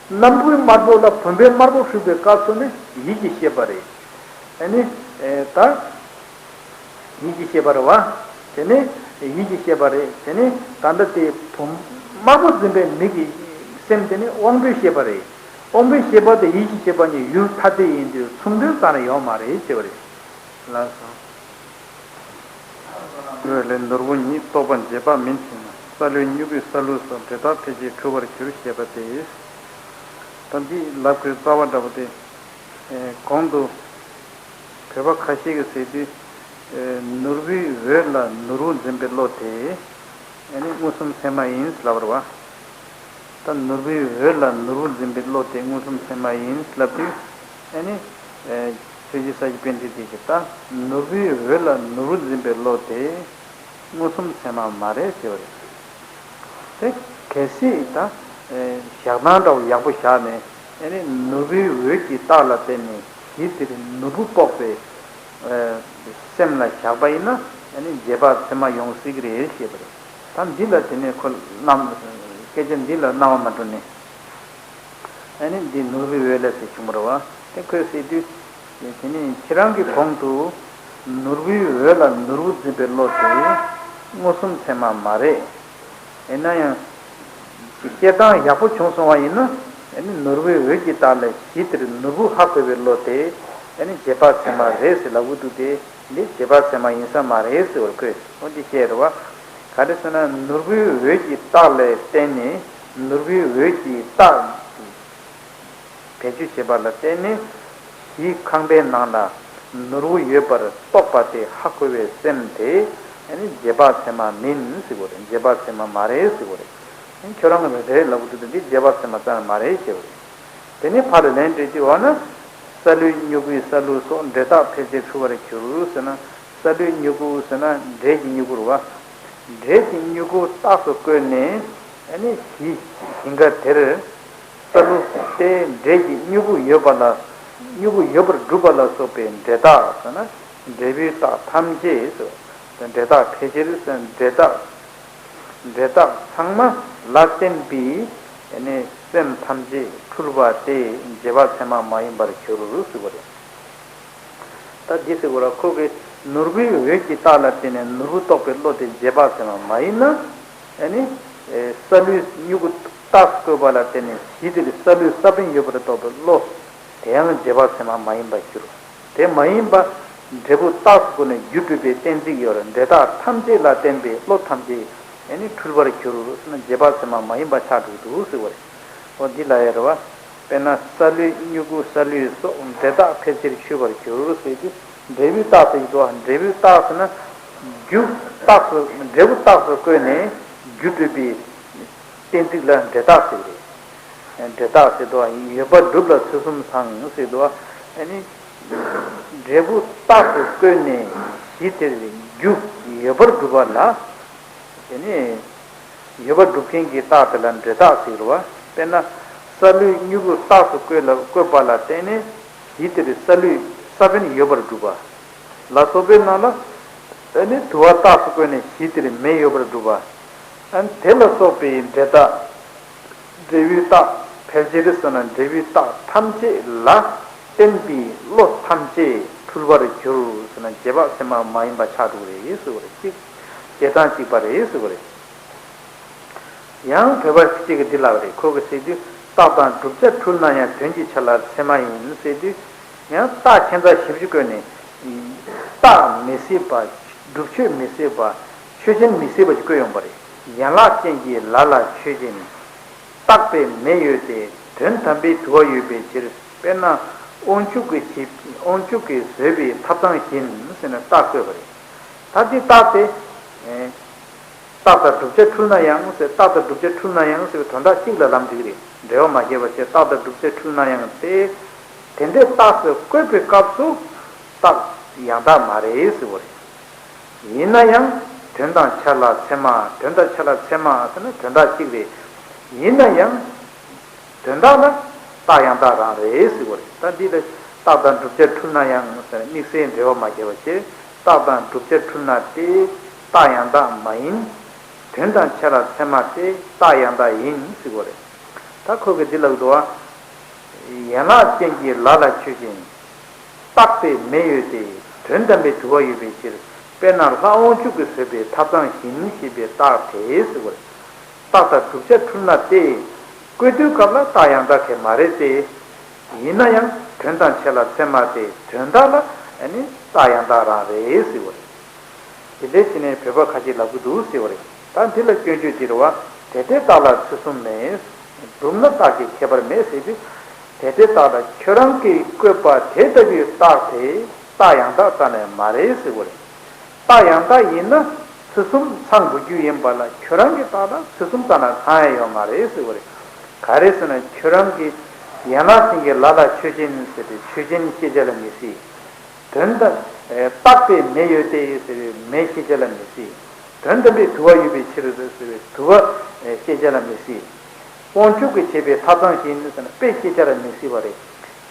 སྣམ་བུས་དམར་པོ་ལ་བུམ་པས་དམར་པོ་འཁྲུལ་པའི་སྐབས་སུ་ནི་ཡིད་ཀྱི་ཤེས་པ་རེད། ཨ་ནི། ད། ཡིད་ཀྱི་ཤེས་པ་རེད་བ། དེ་ནི་ཡིད་ཀྱི་ཤེས་པ་རེད། དེ་ནི་ད་ལྟ་དེ་བུམ་དམར་པོ་འཛིན་པའི་མིག་གི་སེམས་དེ་ནི་དབང་པོའི་ཤེས་པ་རེད། དབང་པོའི་ཤེས་པ་དེ་ཡིད་ཀྱི་ཤེས་པ་གཉིས་ཡུལ་ཐ་དད་ཡིན་དུས་མཚུངས་དོན་རྩ་ནས་ཡོད་མ་རེད་ཅེས་པ་རེད། ལགས་སོ། འོད་ལས་ནོར་བུ་ཉིད་རྟོགས་པ་འབྱེད་པ་མིན་ཕྱིར་ན། སཱ་ལུའི་མྱུ་གུས་སཱ་ལུ་སོགས་འབྲས་རྟགས་ཕལ་ཆེར་འཁྲུལ་བར་འགྱུར་ཞེས་པ་སྟེ། ད་འདི་ལབ་དགོས་རྩ་བ་འདྲ་པོ་དེ། གོང་དུ་བོད་པ་ཁ་ཤས་ཀྱིས་ཟེར་དུས། ནོར་བུའི་འོད་ལ་ནོར་བུ་འཛིན་པའི་བློ་དེ། ཨ་ནི་མངོན་སུམ་ཚད་མ་ཡིན་ལབ་པ་རེད་བ། ད་ནོར་བུའི་འོད་ལ་ནོར་བུ་འཛིན་པའི་བློ་དེ་མངོན་སུམ་ཚད་མ་ཡིན་ལབ་དུས། ཨ་ནི། ཆོས་རྗེ་ས་སྐྱ་པཎྜི་ཏས་ཀྱིས་ད་ནོར་བུའི་འོད་ལ་ནོར་བུ་འཛིན་པའི་བློ་དེ་མངོན་སུམ་ཚད་མ་མ་རེད་ཟེར་བ་རེད། དེ་གལ་སྲིད་ད་བཞག་སྟངས་འདྲ་བོ་ཡག་པོ་བཞག་ནས། ཨ་ནི་ནོར་བུའི་འོད་ཀྱི་རྟགས་ལ་བརྟེན་ནས་གཞི་དེར་ནོར་བུ་དཔོག་པའི་སེམས་ལ་བཞག་པ་ཡིན་ན། ཨ་ནི་རྗེས་དཔག་ཚད་མ་ཡོང་སྲིད་ཀྱི་རེད་ཞེས་པ་རེད། ད་འདི་ལ་དེ་ནས་ཁོ་རྣམ་སྐད་ཆ་འདི་ལ་རྣ་བ་མ་འགྲོ་ནས། ཨ་ནི་འདི་ནོར་བུའི་འོད་ལས་ཟེར་བྱུང་བ་རེད་བ། དེ་ཁོས་ཟེར་དུས། དེ་ནི་ཁྱེད་རང་གི་གོང་དུ་ནོར་བུའི་འོད་ལ་ནོར་བུ་འཛིན་པའི་བློ་དེ་མངོན་སུམ་ཚད་མ་མ་རེད། ཡིན་ན་ཡང་། བཤད་སྟངས་ཡག་པོ་བྱུང་སོང་བ་ཡིན་ན། ཨ་ནི་ནོར་བུའི་འོད་ཀྱི་རྟགས་ལས་གཞི་དེར་ནོར་བུ་ཧ་གོ་བའི་བློ་དེ། ཨ་ནི་རྗེས་དཔག་ཚད་མ་རེད་ཟེར་ལབ་ཀྱི་འདུག་སྟེ། འདི་རྗེས་དཔག་ཚད་མ་ཡིན་ས་མ་རེད་ཟེར་བར་ཁོས་འོ་འདི་བཤད་རེད་བ། ག་རེ་ཟེར་ན་ནོར་བུའི་འོད་ཀྱི་རྟགས་ལ་བརྟེན་ནས་ནོར་བུའི་འོད་ཀྱི་རྟགས་བེད་སྤྱོད་བྱེད་པ་ལ་བརྟེན་ནས་གཞིའི་ཁང་པའི་ནང་ལ་ནོར་བུ་ཡོད་པར་རྟོགས་པ་དེ་ཧ་གོ་བའི་སེམས་དེ་རྗེས་དཔག་ཚད་མ་མིན་ཟེར་བ་རེད། རྗེས་དཔག་ཚད་མ་མ་རེད་ཟེར་བ་རེད། ཁྱོད་རང་གིས་རེད་ལབ་ཀྱི་འདུག་འདི་རྗེས་དཔག་ཚད་མ་རྩ་ནས་མ་རེད་ཟེར་བ་རེད། དེ་ནས་ཕར་ལན་འདེབས་ཀྱི་འོ་ན། སཱ་ལུའི་མྱུ་གུས་སཱ་ལུ་སོགས་འབྲས་རྟགས་ཕལ་ཆེར་འཁྲུལ་བར་འགྱུར་ཟེར་ན། སཱ་ལུའི་མྱུ་གུ་ཟེར་ན་འབྲས་ཀྱི་མྱུ་གུ་རེད་བ། འབྲས་ཀྱི་མྱུ་གུ་རྟགས་སུ་བཀོད་ནས། ཨ་ནི་གཞི་ཞིང་ཁ་དེར་སཱ་ལུ་སྟེ་འབྲས་ཀྱི་མྱུ་གུ་ཡོད་པ་ལ། མྱུ་གུ་ཡོད་པར་སྒྲུབ་པ་ལ་སོགས་པའི་འབྲས་རྟགས་ཟེར་ན། འབྲས་བུའི་རྟགས་ཐམས་ཅད་ཟེར། འབྲས་རྟགས་ཕལ་ཆེར་ཟེར་ན་འབྲས་རྟགས། འབྲས་རྟགས་ཚང་མ་ལ་བརྟེན་པའི་ནི་སེམས་ཐམས་ཅད་འཁྲུལ་པ་སྟེ་རྗེས་དཔག་ཚད་མ་མ་ཡིན་པར་འགྱུར་ཟེར་བ་རེད། ད་འདི་ཟེར་བ་ལ་ཁོ་གིས་ནོར་བུའི་འོད་ཀྱི་རྟགས་ལ་བརྟེན་ནས་ནོར་བུ་རྟོགས་པའི་བློ་དེ་རྗེས་དཔག་ཚད་མ་མ་ཡིན་ན། ཨ་ནི། སཱ་ལུའི་མྱུ་གུ་རྟགས་སུ་བཀོད་པ་ལ་བརྟེན་ནས་གཞི་དེར་སཱ་ལུའི་ས་བོན་ཡོད་པར་རྟོགས་པའི་བློ། དེ་ཡང་རྗེས་དཔག་ཚད་མ་མ་ཡིན་པར་འགྱུར། དེ་མ་ཡིན་པ། འབྲས་བུ་རྟགས་སུ་བཀོད་ནས་རྒྱུ་སྒྲུབ་པའི་གཏན་ཚིགས་ཡོད་རུང་འབྲས་རྟགས་ཐམས་ཅད་ལ་བརྟེན་པའི་བློ་ཐམས་ཅད་ཨ་ནི་འཁྲུལ་པར་འགྱུར་ཟེར་ན་རྗེས་དཔག་ཚད་མ་མ་ཡིན་པ་ཆགས་འགྲོ་གི་འདུག་ཟེར་བ་རེད། འོ་འདི་ལ་ཡ་རེད་བ། དཔེར་ན་སཱ་ལུའི་མྱུ་གུ་སཱ་ལུའི་སོགས་འབྲས་རྟགས་ཕལ་ཆེར་འཁྲུལ་པར་འགྱུར་ཟེར་དུས་འབྲས་བུའི་རྟགས་ཟེར་གྱི་འདུག་འབྲས་བུའི་རྟགས་ཟེར་ན། རྒྱུ་རྟགས་སུ་འབྲས་བུ་རྟགས་སུ་བཀོད་ནས་རྒྱུ་སྒྲུབ་པའི་གཏན་ཚིགས་ལ་འབྲས་རྟགས་ཟེར་གྱི་རེད། འབྲས་རྟགས་ཟེར་དུས་ཡོད་པར་སྒྲུབ་ལ་ཚུལ་གསུམ་ཚང་ཟེར་དུས། ཨ་ནི། འབྲས་བུ་རྟགས་སུ་བཀོད་ནས་གཞི་དེར་རྒྱུ་ཡོད་པར་སྒྲུབ་པ་ལ། དེ་ནི། ཡོད་པར་སྒྲུབ་མཁན་གྱི་རྟགས་དེ་ལ་འབྲས་རྟགས་ཟེར་བ། དཔེར་ན། སཱ་ལུའི་མྱུ་གུ་རྟགས་སུ་བཀོད་ལ་བཀོད་པ་ལ་བརྟེན་ནས་གཞི་དེར་སཱ་ལུའི་ས་བོན་ཡོད་པར་གྲུབ་པ། ལ་སོགས་པའི་ནང་ལ་ནི་དུ་བ་རྟགས་སུ་བཀོད་ནས་གཞི་དེར་མེ་ཡོད་པར་གྲུབ་པ། དེ་ལ་སོགས་པའི་འབྲས་རྟགས། འབྲས་བུའི་རྟགས་ཕལ་ཆེར་ཟེར་ན་འབྲས་བུའི་རྟགས་ཐམས་ཅད་ལ་བརྟེན་པའི་བློ་ཐམས་ཅད་འཁྲུལ་པར་འགྱུར་ཟེར་ན་རྗེས་དཔག་ཚད་མ་མ་ཡིན་པ་ཆགས་འགྲོ་གི་རེད་ཟེར་བ་རེད། གཅིག་བྱེད་སྟངས་གཅིག་པ་རེད་ཟེར་བ་རེད། ཡང་བོད་པ་གཅིག་གིས་འདི་ལབ་པ་རེད། ཁོ་གིས་ཟེར་དུས་རྟགས་དང་བསྒྲུབ་བྱ་འཁྲུལ་ན་ཡང་དོན་གྱི་ཆ་ལ་ཚད་མ་ཡིན་ཟེར་དུས། ཡང་རྟགས་ཁྱད་མཚར་ཞེ་པོ་ཅིག་བཀོད་ནས། རྟགས་མི་སྲིད་པ། སྒྲུབ་ཆོས་མི་སྲིད་པ། ཆོས་ཅན་མི་སྲིད་པ་ཞིག་བཀོད་ཡོང་པ་རེད། ཡན་ལག་ཅན་གྱི་ལ་ལ་ཆོས་ཅན། རྟག་པའི་མེ་ཡོད་དེ། དོན་དམ་པའི་དུ་བ་ཡོད་པའི་ཕྱིར། དཔེར་ན། དབང་ཕྱུག་གིས་བྱས། དབང་ཕྱུག་གིས་བཟོས་པའི་ཐབ་ཚང་བཞིན་ཟེར་ནས་རྟགས་བཀོད་པ་རེད། ད་འདི་རྟགས་དེ། རྟགས་དང་བསྒྲུབ་བྱ་འཁྲུལ་ན་ཡང་ཟེར། རྟགས་དང་བསྒྲུབ་བྱ་འཁྲུལ་ན་ཡང་ཟེར་བའི་དོན་དག་གཅིག་ལ་ལབ་འགྲིག་རེད། འབྲེལ་བ་མ་བརྒྱབ་པ་བྱས་རྟགས་དང་བསྒྲུབ་བྱ་འཁྲུལ་ན་ཡང་སྟེ། དེ་འདྲའི་རྟགས་སུ་བཀོད་པའི་སྐབས་སུ་རྟགས་ཡང་དག་མ་རེད་ཟེར་བ་རེད། ཡིན་ན་ཡང་དོན་དང་ཆ་ལ་ཚད་མ། དོན་དང་ཆ་ལ་ཚད་མ་ཟེར་ན་དོན་དག་གཅིག་རེད། ཡིན་ན་ཡང་དོན་དག་ལ་རྟགས་ཡང་དག་རང་རེད་ཟེར་བ་རེད། ད་འདི་ལ་རྟགས་དང་བསྒྲུབ་བྱ་འཁྲུལ་ན་ཡང་ཟེར་ན་དམིགས་བསལ་འབྲེལ་བ་མ་བརྒྱབ་པ་བྱས། རྟགས་དང་བསྒྲུབ་བྱ་འཁྲུལ་ན་སྟེ་རྟགས་ཡང་དག་མ་ཡིན། དོན་དང་ཆ་ལ་ཚད་མ་སྟེ་རྟགས་ཡང་དག་ཡིན་ཟེར་བ་རེད། ད་ཁོ་གིས་འདི་ལབ་འདུག་བ། ཡན་ལག་ཅན་གྱི་ལ་ལ་ཆོས་ཅན། རྟག་པའི་མེ་ཡོད་དེ། དོན་དམ་པའི་དུ་བ་ཡོད་པའི་ཕྱིར། དཔེར་ན་ལྷ་དབང་ཕྱུག་གིས་བཟོས་པའི་ཐབ་ཚང་བཞིན་ཞེས་པའི་རྟགས་དེ་ཟེར་བ་རེད། རྟགས་དང་བསྒྲུབ་བྱ་འཁྲུལ་ན་སྟེ། བཀོད་དུས་སྐབས་ལ་རྟགས་ཡང་དག་གས་མ་རེད་དེ། ཡིན་ན་ཡང་དོན་དང་ཆ་ལ་ཚད་མ་སྟེ་དོན་དག་ལ་ནི་རྟགས་ཡང་དག་རང་རེད་ཟེར་བ་རེད། དེ་འདྲའི་ཕྱིར་ནས་བོད་པ་ཁ་ཅིག་ལབ་ཀྱི་འདུག་ཟེར་བ་རེད། ད་འདི་ལ་སྐྱོན་བརྗོད་འདི་རེད་བ། དེ་ལྟའི་རྟགས་ལ་ཚུལ་གསུམ་མེད། གྲུབ་ན་རྟགས་ཀྱི་ཁྱད་པར་མེད་ཟེར་དུས། དེ་ལྟའི་རྟགས་ལ་ཁྱོད་རང་གིས་བཀོད་པ་དེ་ལྟ་བུའི་རྟགས་དེ་རྟགས་ཡང་དག་རྩ་ནས་མ་རེད་ཟེར་བ་རེད། རྟགས་ཡང་དག་ཡིན་ན་ཚུལ་གསུམ་ཚང་དགོས་རྒྱུ་ཡིན་པ་ལ་ཁྱོད་རང་གི་རྟགས་ལ་ཚུལ་གསུམ་རྩ་ནས་ཚང་ཡ་ཡོད་མ་རེད་ཟེར་བ་རེད། ག་རེ་ཟེར་ན་ཁྱོད་རང་གིས་ཡན་ལག་ཅན་གྱི་ལ་ལ་ཆོས་ཅན་ཟེར་ཏེ་ཆོས་ཅན་ཤེས་བྱ་ལ་མི་སྲིད། དོན་དམ། རྟག་པའི་མེ་ཡོད་དེ་ཟེར་བའི་མེ་ཤེས་བྱ་ལ་མི་སྲིད། དོན་དམ་པའི་དུ་བ་ཡོད་པའི་ཕྱིར་ཟེར་བའི་དུ་བ་ཤེས་བྱ་ལ་མི་སྲིད། དབང་ཕྱུག་གིས་བྱས་པའི་ཐབ་ཚང་བཞིན་ཟེར་ན་དཔེ་ཤེས་བྱ་ལ་མི་སྲིད་པ་རེད།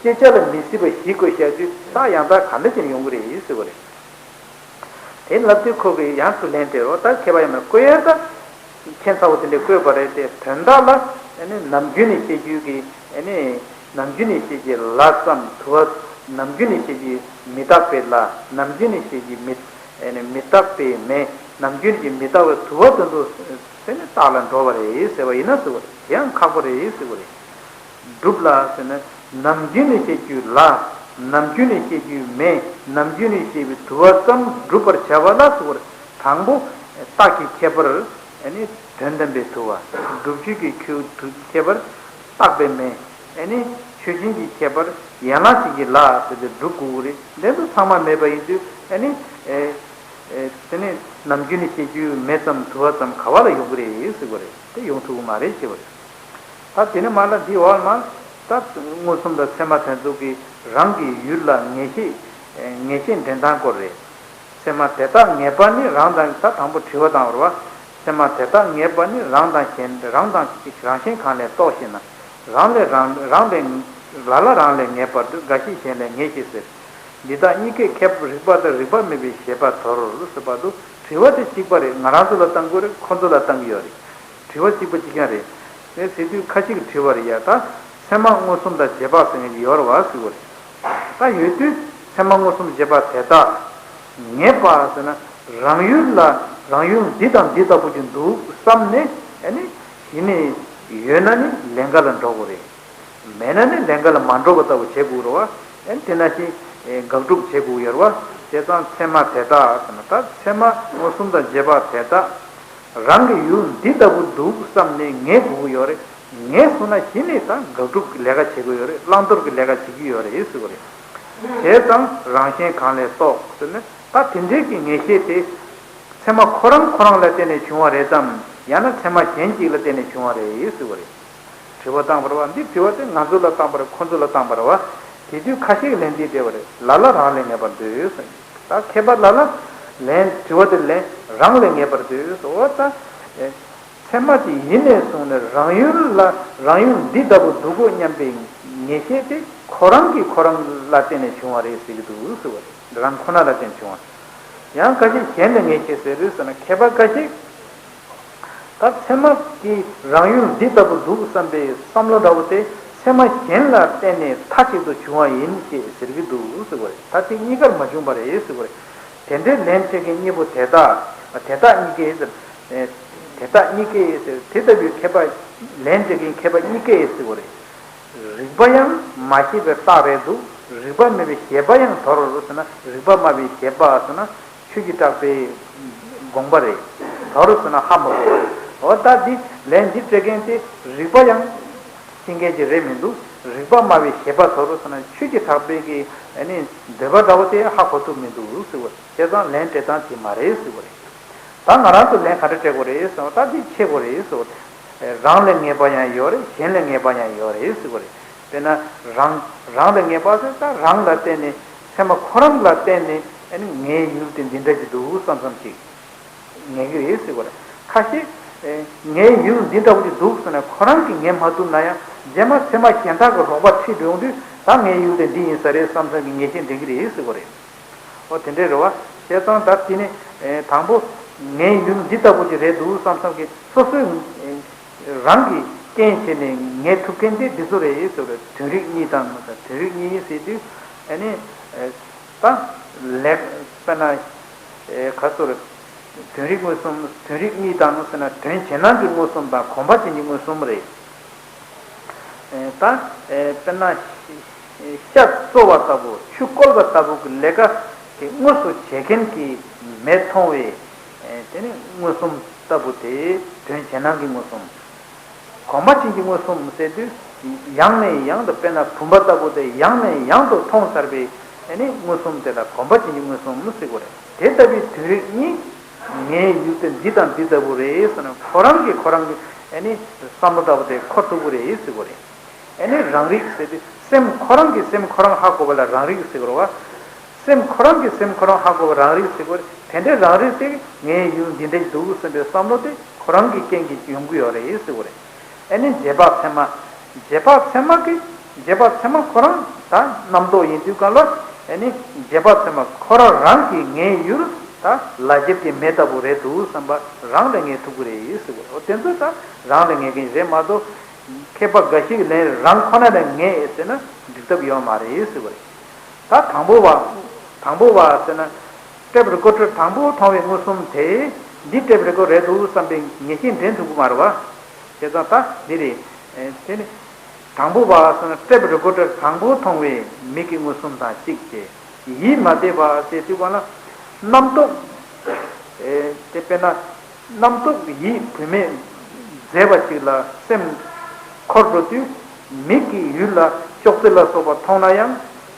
ཤེས་བྱ་ལ་མི་སྲིད་པ་ཞིག་བཀོད་བཞག་དུས་རྟགས་ཡང་དག་ག་འདྲ་ཅིག་ཡོང་གི་རེད་ཟེར་བ་རེད། དེ་ལབ་དུས་ཁོ་གིས་ཡང་དུ་ལན་སྤྲད་རོགས། ད་མཁས་པ་ཡིན་ན་བཀོད་ཡ་ད། ཁྱད་མཚར་པོ་དེ་འདྲ་བཀོད་པ་རེད་དེ་དོན་དག་ལ་ནི་ནམ་རྒྱུན་ནས་བཤད་རྒྱུ་གི་ནི་ནམ་རྒྱུན་ནས་བཤད་རྒྱུ་ལ་ཙམ་དུ་བ། ནམ་རྒྱུན་ནས་བཤད་རྒྱུ་མི་རྟག་པའི་ལ། ནམ་རྒྱུན་ནས་བཤད་རྒྱུ་མི་ནི་མི་རྟག་པའི་མེ། ནམ་རྒྱུན་གྱི་མི་རྟག་པའི་དུ་བ་དོན་དུ་ཟེར་ནས་རྟགས་ལ་འགྲོ་བ་རེད་ཟེར་བ་ཡིན་ན་ཟེར་བ་རེད། དེ་ཡང་ཁག་པོ་རེད་ཟེར་བ་རེད། སྒྲུབ་ལ་ཟེར་ན་ནམ་རྒྱུན་ནས་བཤད་རྒྱུ་ལ། ནམ་རྒྱུན་ནས་བཤད་རྒྱུ་མེ། ནམ་རྒྱུན་ནས་བཤད་པའི་དུ་བ་ཙམ་སྒྲུབ་པར་བྱ་བ་ལ་ཟེར་བ་རེད། དང་པོ་རྟགས་ཀྱི་ཁྱད་པར། ཨ་ནི་དོན་དམ་པའི་དུ་བ། སྒྲུབ་བྱེད་ཀྱི་ཁྱད་པར་རྟག་པའི་མེ། ཨ་ནི་ཆོས་ཅན་གྱི་ཁྱད་པར་ཡན་ལག་ཅན་གྱི་ལ་ཟེར་ཏེ་སྒྲུབ་དགོས་ཀྱི་རེད། འདི་ཚོ་ཚང་མ་མེད་པ་ཡིན་དུས་ཨ་ནི། ཨེ། ཨེ། དེ་ནི་ནམ་རྒྱུན་ནས་བཤད་རྒྱུའི་མེ་ཙམ་དུ་བ་ཙམ་ག་བ་ལ་ཡོང་གི་རེད་ཟེར་བ་རེད། དེ་ཡོང་ཐུབ་ཀྱི་མ་རེད་ཅེས་པ་རེད། ད་དེ་ནས་མར་ལ་འདི་འོག་མར་ད་མངོན་སུམ་དང་ཚད་མ་དེ་ཚོ་གི་རང་གི་ཡུལ་ལ་ངེས་ཤེས། ངེས་ཤེས་འདྲེན་སྟངས་སྐོར་རེད། ཚད་མ་དེ་དག་ངེས་པ་ནི་རང་དང་། ད་དང་པོ་དྲི་བ་བཏང་བར་བ། ཚད་མ་དེ་དག་ངེས་པ་ནི་རང་དང་གཞན། རང་དང་རང་གཞན་གང་ལས་རྟོགས་ཞེ་ན། རང་ལས་རང་རང་ལས། ལ་ལ་རང་ལས་ངེས་པར་འདོད། འགའ་ཞིག་གཞན་ལས་ངེས་ཞེས་ཟེར། འདི་དག་གཉིས་ཀའི་ཁྱད་པར་རིགས་པ་དང་རིགས་པ་མེད་པའི་བཞེད་པ་དོར་ཟེར་བར་དུ་དྲི་བ་དེ་གཅིག་པ་རེད། ང་རང་ཚོ་ལ་བཏང་དགོས་རེད། ཁོ་ཚོ་ལ་བཏང་གི་ཡོད་རེད། དྲི་བ་གཅིག་པ་གཅིག་རྐྱང་རེད། དེ་ཟེར་དུས་ཁ་ཅིག་གིས་དྲི་བ་རེད་ཡ། ད་ཚད་མ་མངོན་སུམ་དང་རྗེས་དཔག་ཟེར་མཁན་ཅིག་ཡོད་རེད་བ་ཟེར་གྱི་རེད། ད་ཡོད་དུས་ཚད་མ་མངོན་སུམ་རྗེས་དཔག་དེ་དག་ངེས་པ་ཟེར་ན་རང་ཡུལ་ལ། རང་ཡུལ་འདི་དང་འདི་ལྟ་བུ་ཅིག་འདུག་བསམ་ནས་ཨ་ནི་གཞི་ནས་ཡོད་ན་ནི་ལན་འགའ་ལ་འགྲོ་དགོས་རེད། མེད་ན་ནི་ལན་འགའ་ལ་མ་འགྲོ་བ་ལྟ་བུ་བྱེད་དགོས་རེད་བ། ཨ་ནི་དེ་ནང་བཞིན་དགག་སྒྲུབ་བྱེད་དགོས་ཡོད་རེད་བ། བྱས་ཙང་ཚད་མ་དེ་དག་ཟེར་ན་ད་ཚད་མ་མངོན་སུམ་དང་རྗེས་དཔག་དེ་དག་རང་གི་ཡུལ་འདི་ལྟ་བུ་འདུག་བསམ་ནས་ངེས་དགོས་ཀྱི་ཡོད་རེད། ངེས་སོང་ན་གཞི་ནས་ད་དགག་སྒྲུབ་ཀྱི་ལས་ཀ་བྱེད་དགོས་ཡོད་རེད། བླང་དོར་གྱི་ལས་ཀ་བྱེད་ཀྱི་ཡོད་རེད་ཟེར་བ་རེད། བྱས་ཙང་རང་གཞན་གང་ལས་རྟོགས་ཟེར་ནས་ད་དེ་འདྲའི་གི་ངེས་ཤེས་དེ་ཚད་མ་ཁོ་རང་ཁོ་རང་ལ་བརྟེན་ནས་བྱུང་བ་རེད་དམ། ཡང་ན་ཚད་མ་གཞན་གཅིག་ལ་བརྟེན་ནས་བྱུང་བ་རེད་ཟེར་བ་རེད། དྲི་བ་བཏང་བ་རེད་བ། འདི་དྲི་བ་དེ་ང་ཚོ་ལ་བཏང་བ་རེད། ཁོ་ཚོ་ལ་བཏང་བ་རེད་བ། དེ་དུས་ཁ་ཤས་ཀྱིས་ལན་འདི་སྤྲད་པ་རེད། ལ་ལ་རང་ལས་ངེས་པར་འདོད་ཟེར། ད་མཁས་པ་ལ་ལ་ལན། དྲི་བ་དེ་ལན་རང་ལས་ངེས་པར་འདོད་ཟེར། འོ་ད། ཨེ། ཚད་མ་དེ་ཡིན་ནས་བཟུང་ནས་རང་ཡུལ་ལ་རང་ཡུལ་འདི་ལྟ་བུ་འདུག་གོ་སྙམ་པའི་ངེས་ཤེས་དེ་ཁོ་རང་གིས་ཁོ་རང་ལ་བརྟེན་ནས་བྱུང་བ་རེད་ཟེར་གྱི་འདུག་ཟེར་བ་རེད། རང་ཁོ་ན་ལ་བརྟེན་བྱུང་བ། ཡང་ཁ་ཅིག་གཞན་ལ་ངེས་ཤེས་ཟེར་རེད་ཟེར་ན་མཁས་པ་ཁ་ཅིག་ད་ཚད་མ་གིས་རང་ཡུལ་འདི་ལྟ་བུ་འདུག་བསམ་པའི་བསམ་བློ་འདྲ་བོ་དེ་ཚད་མ་གཞན་ལ་བརྟེན་ནས་མཐའ་གཅིག་ཏུ་བྱུང་བ་ཡིན་ཞེས་ཟེར་གྱི་འདུག་ཟེར་བ་རེད། ད་དེ་གཉིས་ཀར་མ་བྱུང་བ་རེད་ཟེར་བ་རེད། དེ་འདྲའི་ལན་སྤྲད་མཁན་གཉིས་པོ་དེ་དག་དེ་དག་གཉིས་ཀའི་དེ་དག་གཉིས་ཀའི་དེ་ལྟ་བུའི་མཁས་པ་ལན་སྤྲད་མཁན་མཁས་པ་གཉིས་ཀའི་ཟེར་བ་རེད། རིགས་པ་ཡང་མ་ཤེས་པའི་རྟགས་རེད་འདུག་རིགས་པ་མེད་པའི་བཞེད་པ་ཡང་དོར་ཟེར་ན་རིགས་པ་སྨྲ་བའི་བཞེད་པ་ཟེར་ན་ཆོས་ཀྱི་གྲགས་པའི་དགོངས་པ་རེད། དོར་ཟེར་ན་ཧ་མ་གོ་བ་རེད། འོ་ད་འདི་ལན་འདི་སྤྲད་མཁན་དེ་རིགས་པ་ཡང་ཤེས་མཁན་ཅིག་རེད་མི་འདུག་རིགས་པ་སྨྲ་བའི་བཞེད་པ་དོར་ཟེར་ན་ཆོས་ཀྱི་གྲགས་པའི་གི་ཨ་ནི་འདོད་པ་འདྲ་བོ་དེ་ཧ་གོ་ཐུབ་མི་འདུག་ཟེར་བ་བྱས་ཙང་ལན་སྤྲད་སྟངས་དེ་མ་རེད་ཟེར་བ་རེད། ད་ང་རང་ཚོ་ལན་ག་འདྲ་སྤྲད་དགོས་རེད་ཟེར་བ་ད་འདི་ཤེས་དགོས་རེད་ཟེར་བ། རང་ལ་ངེས་པ་ཡང་ཡོད་རེད། གཞན་ལ་ངེས་པ་ཡང་ཡོད་རེད་ཟེར་བ་རེད། དཔེར་ན་རང་རང་ལ་ངེས་པ་ཟེར་ད་རང་ལ་བརྟེན་ནས་ཚད་མ་ཁོ་རང་ལ་བརྟེན་ནས་ཨ་ནི་ངའི་ཡུལ་དེ་འདི་འདྲ་ཅིག་འདུག་བསམ་བསམ་ཅིག་ངེས་ཀྱི་རེད་ཟེར་བ་རེད། ཁ་ཤས་ངའི་ཡུལ་འདི་འདྲ་བོ་ཅིག་འདུག་ཟེར་ན་ཁོ་རང་གིས་ངེས་མ་ཐུབ་ན་ཡང་རྗེས་མ་ཚད་མ་གཞན་དག་གི་རོགས་པ་ཁྲིད་ཡོང་དུས་ད་ངའི་ཡུལ་དེ་འདི་ཡིན་ས་རེད་བསམ་བསམ་གྱི་ངེས་ཤེས་འདྲེན་གྱི་རེད་ཟེར་བ་རེད། ཨོ་དེ་འདྲའི་རེད་བ། བྱས་ཙང་ད་དེ་ནི་དང་པོ་ངའི་ཡུལ་འདི་ལྟ་བུ་ཅིག་རེད་འདུག་བསམ་བསམ་གྱི་སོ་སོའི་རང་གིས་རྐྱེན་བྱས་ནས་ངེས་ཐུབ་མཁན་དེ་འདི་ཚོ་རེད་ཟེར་བའི་དོན་རིག་གཉིས་དང་དོན་རིག་གཉིས་ཟེར་དུས་ཨ་ནི་ད་ལེགས་དཔེར་ན་ག་ཚོད་རེད། དོན་རིག་མངོན་སུམ་དོན་རིག་གཉིས་དང་ཟེར་ན་དོན་བྱེད་སྣང་གི་མངོན་སུམ་དང་གོམས་པ་ཅན་གྱི་མངོན་སུམ་རེད། ད་དཔེར་ན་ཤ་བཙོ་བ་ལྟ་བུ་ཆུ་བསྐོལ་བ་ལྟ་བུ་གི་ལས་ཀ་དེ་དངོས་སུ་བྱེད་མཁན་གྱི་མེས་མཐོང་བའི་དེ་ནི་མངོན་སུམ་ལྟ་བུ་དེ་དོན་བྱེད་སྣང་གི་མངོན་སུམ། གོམས་པ་ཅན་གྱི་མངོན་སུམ་ཟེར་དུས་ཡང་ནས་ཡང་དུ་དཔེར་ན་བུམ་པ་ལྟ་བུ་དེ་ཡང་ནས་ཡང་དུ་མཐོང་ཚར་བའི་དེ་ནི་མངོན་སུམ་དེ་ལ་གོམས་པ་ཅན་གྱི་མངོན་སུམ་ཟེར་དགོས་རེད། དེ་ལྟ་བུའི་དོན་རིག་གཉིས། ངའི་ཡུལ་དེ་འདི་དང་འདི་ལྟ་བུ་རེད་ཟེར་ན་ཁོ་རང་གིས་ཁོ་རང་གི་ཨ་ནི་བསམ་བློ་ལྟ་བུ་དེ་འཁོར་ཐུབ་ཀྱི་རེད་ཟེར་དགོས་རེད། ཨ་ནི་རང་རིག་ཟེར་དུས་སེམས་ཁོ་རང་གིས་སེམས་ཁོ་རང་ཧ་གོ་བ་ལ་རང་རིག་ཟེར་དགོས་རེད་བ། སེམས་ཁོ་རང་གིས་སེམས་ཁོ་རང་ཧ་གོ་བ་རང་རིག་ཟེར་དགོས་རེད། དེ་འདྲའི་རང་རིག་དེ་ངའི་ཡུལ་འདི་འདྲ་ཞིག་འདུག་བསམ་པའི་བསམ་བློ་དེ་ཁོ་རང་གི་རྐྱེན་གྱིས་ཡོང་གི་ཡོད་རེད་ཟེར་དགོས་རེད། ཨ་ནི་རྗེས་དཔག་ཚད་མ། རྗེས་དཔག་ཚད་མ་གི་རྗེས་དཔག་ཚད་མ་ཁོ་རང་ད་རྣམ་རྟོག་ཡིན་དུས་གང་ལ་ཨ་ནི་རྗེས་དཔག་ཚད་མ་ཁོ་རང་རང་གི་ངའི་ཡུལ་ད་ལ་རྗེབ་ཀྱི་མེ་ལྟ་བུ་རེད་འདུག་བསམ་པ་རང་ལ་ངེས་ཐུབ་ཀྱི་རེད་ཟེར་དགོས་རེད། དེ་ཚོ་ད་རང་ལ་ངེས་མཁན་རེད་མ་གཏོགས་མཁས་པ་འགའ་ཞིག་ལན་རང་ཁོ་ན་ལ་ངེས་ཟེར་ན་འགྲིག་ཐབས་ཡོད་མ་རེད་ཟེར་དགོས་རེད། ད་དང་པོ་བ། དང་པོ་བ་ཟེར་ན། ཊེབ་རི་ཀོར་ཌར་དང་པོ་མཐོང་བའི་མངོན་སུམ་དེ། འདི་ཊེབ་རི་ཀོར་རེད་འདུག་བསམ་པའི་ངེས་ཤེས་འདྲེན་ཐུབ་ཀྱི་མ་རེད་བ། བྱས་ཙང་ད་འདི་རེད། དེ་ནི། དང་པོ་བ་ཟེར་ན་ཊེབ་རི་ཀོར་ཌར་དང་པོ་མཐོང་བའི་མིག་གི་མངོན་སུམ་དང་གཅིག་བྱས། ཡིད་མ་བདེ་བ་ཟེར་དུས་གང་ལ། རྣམ་རྟོག་དེ་དཔེར་ན། རྣམ་རྟོག་ཡིད་བུད་མེད་མཛེས་པ་ཅིག་ལ་སེམས་འཁོར་འགྲོ་དུས་མིག་གི་ཡུལ་ལ་ཅོག་ཙེ་ལ་སོགས་པ་མཐོང་ན་ཡང་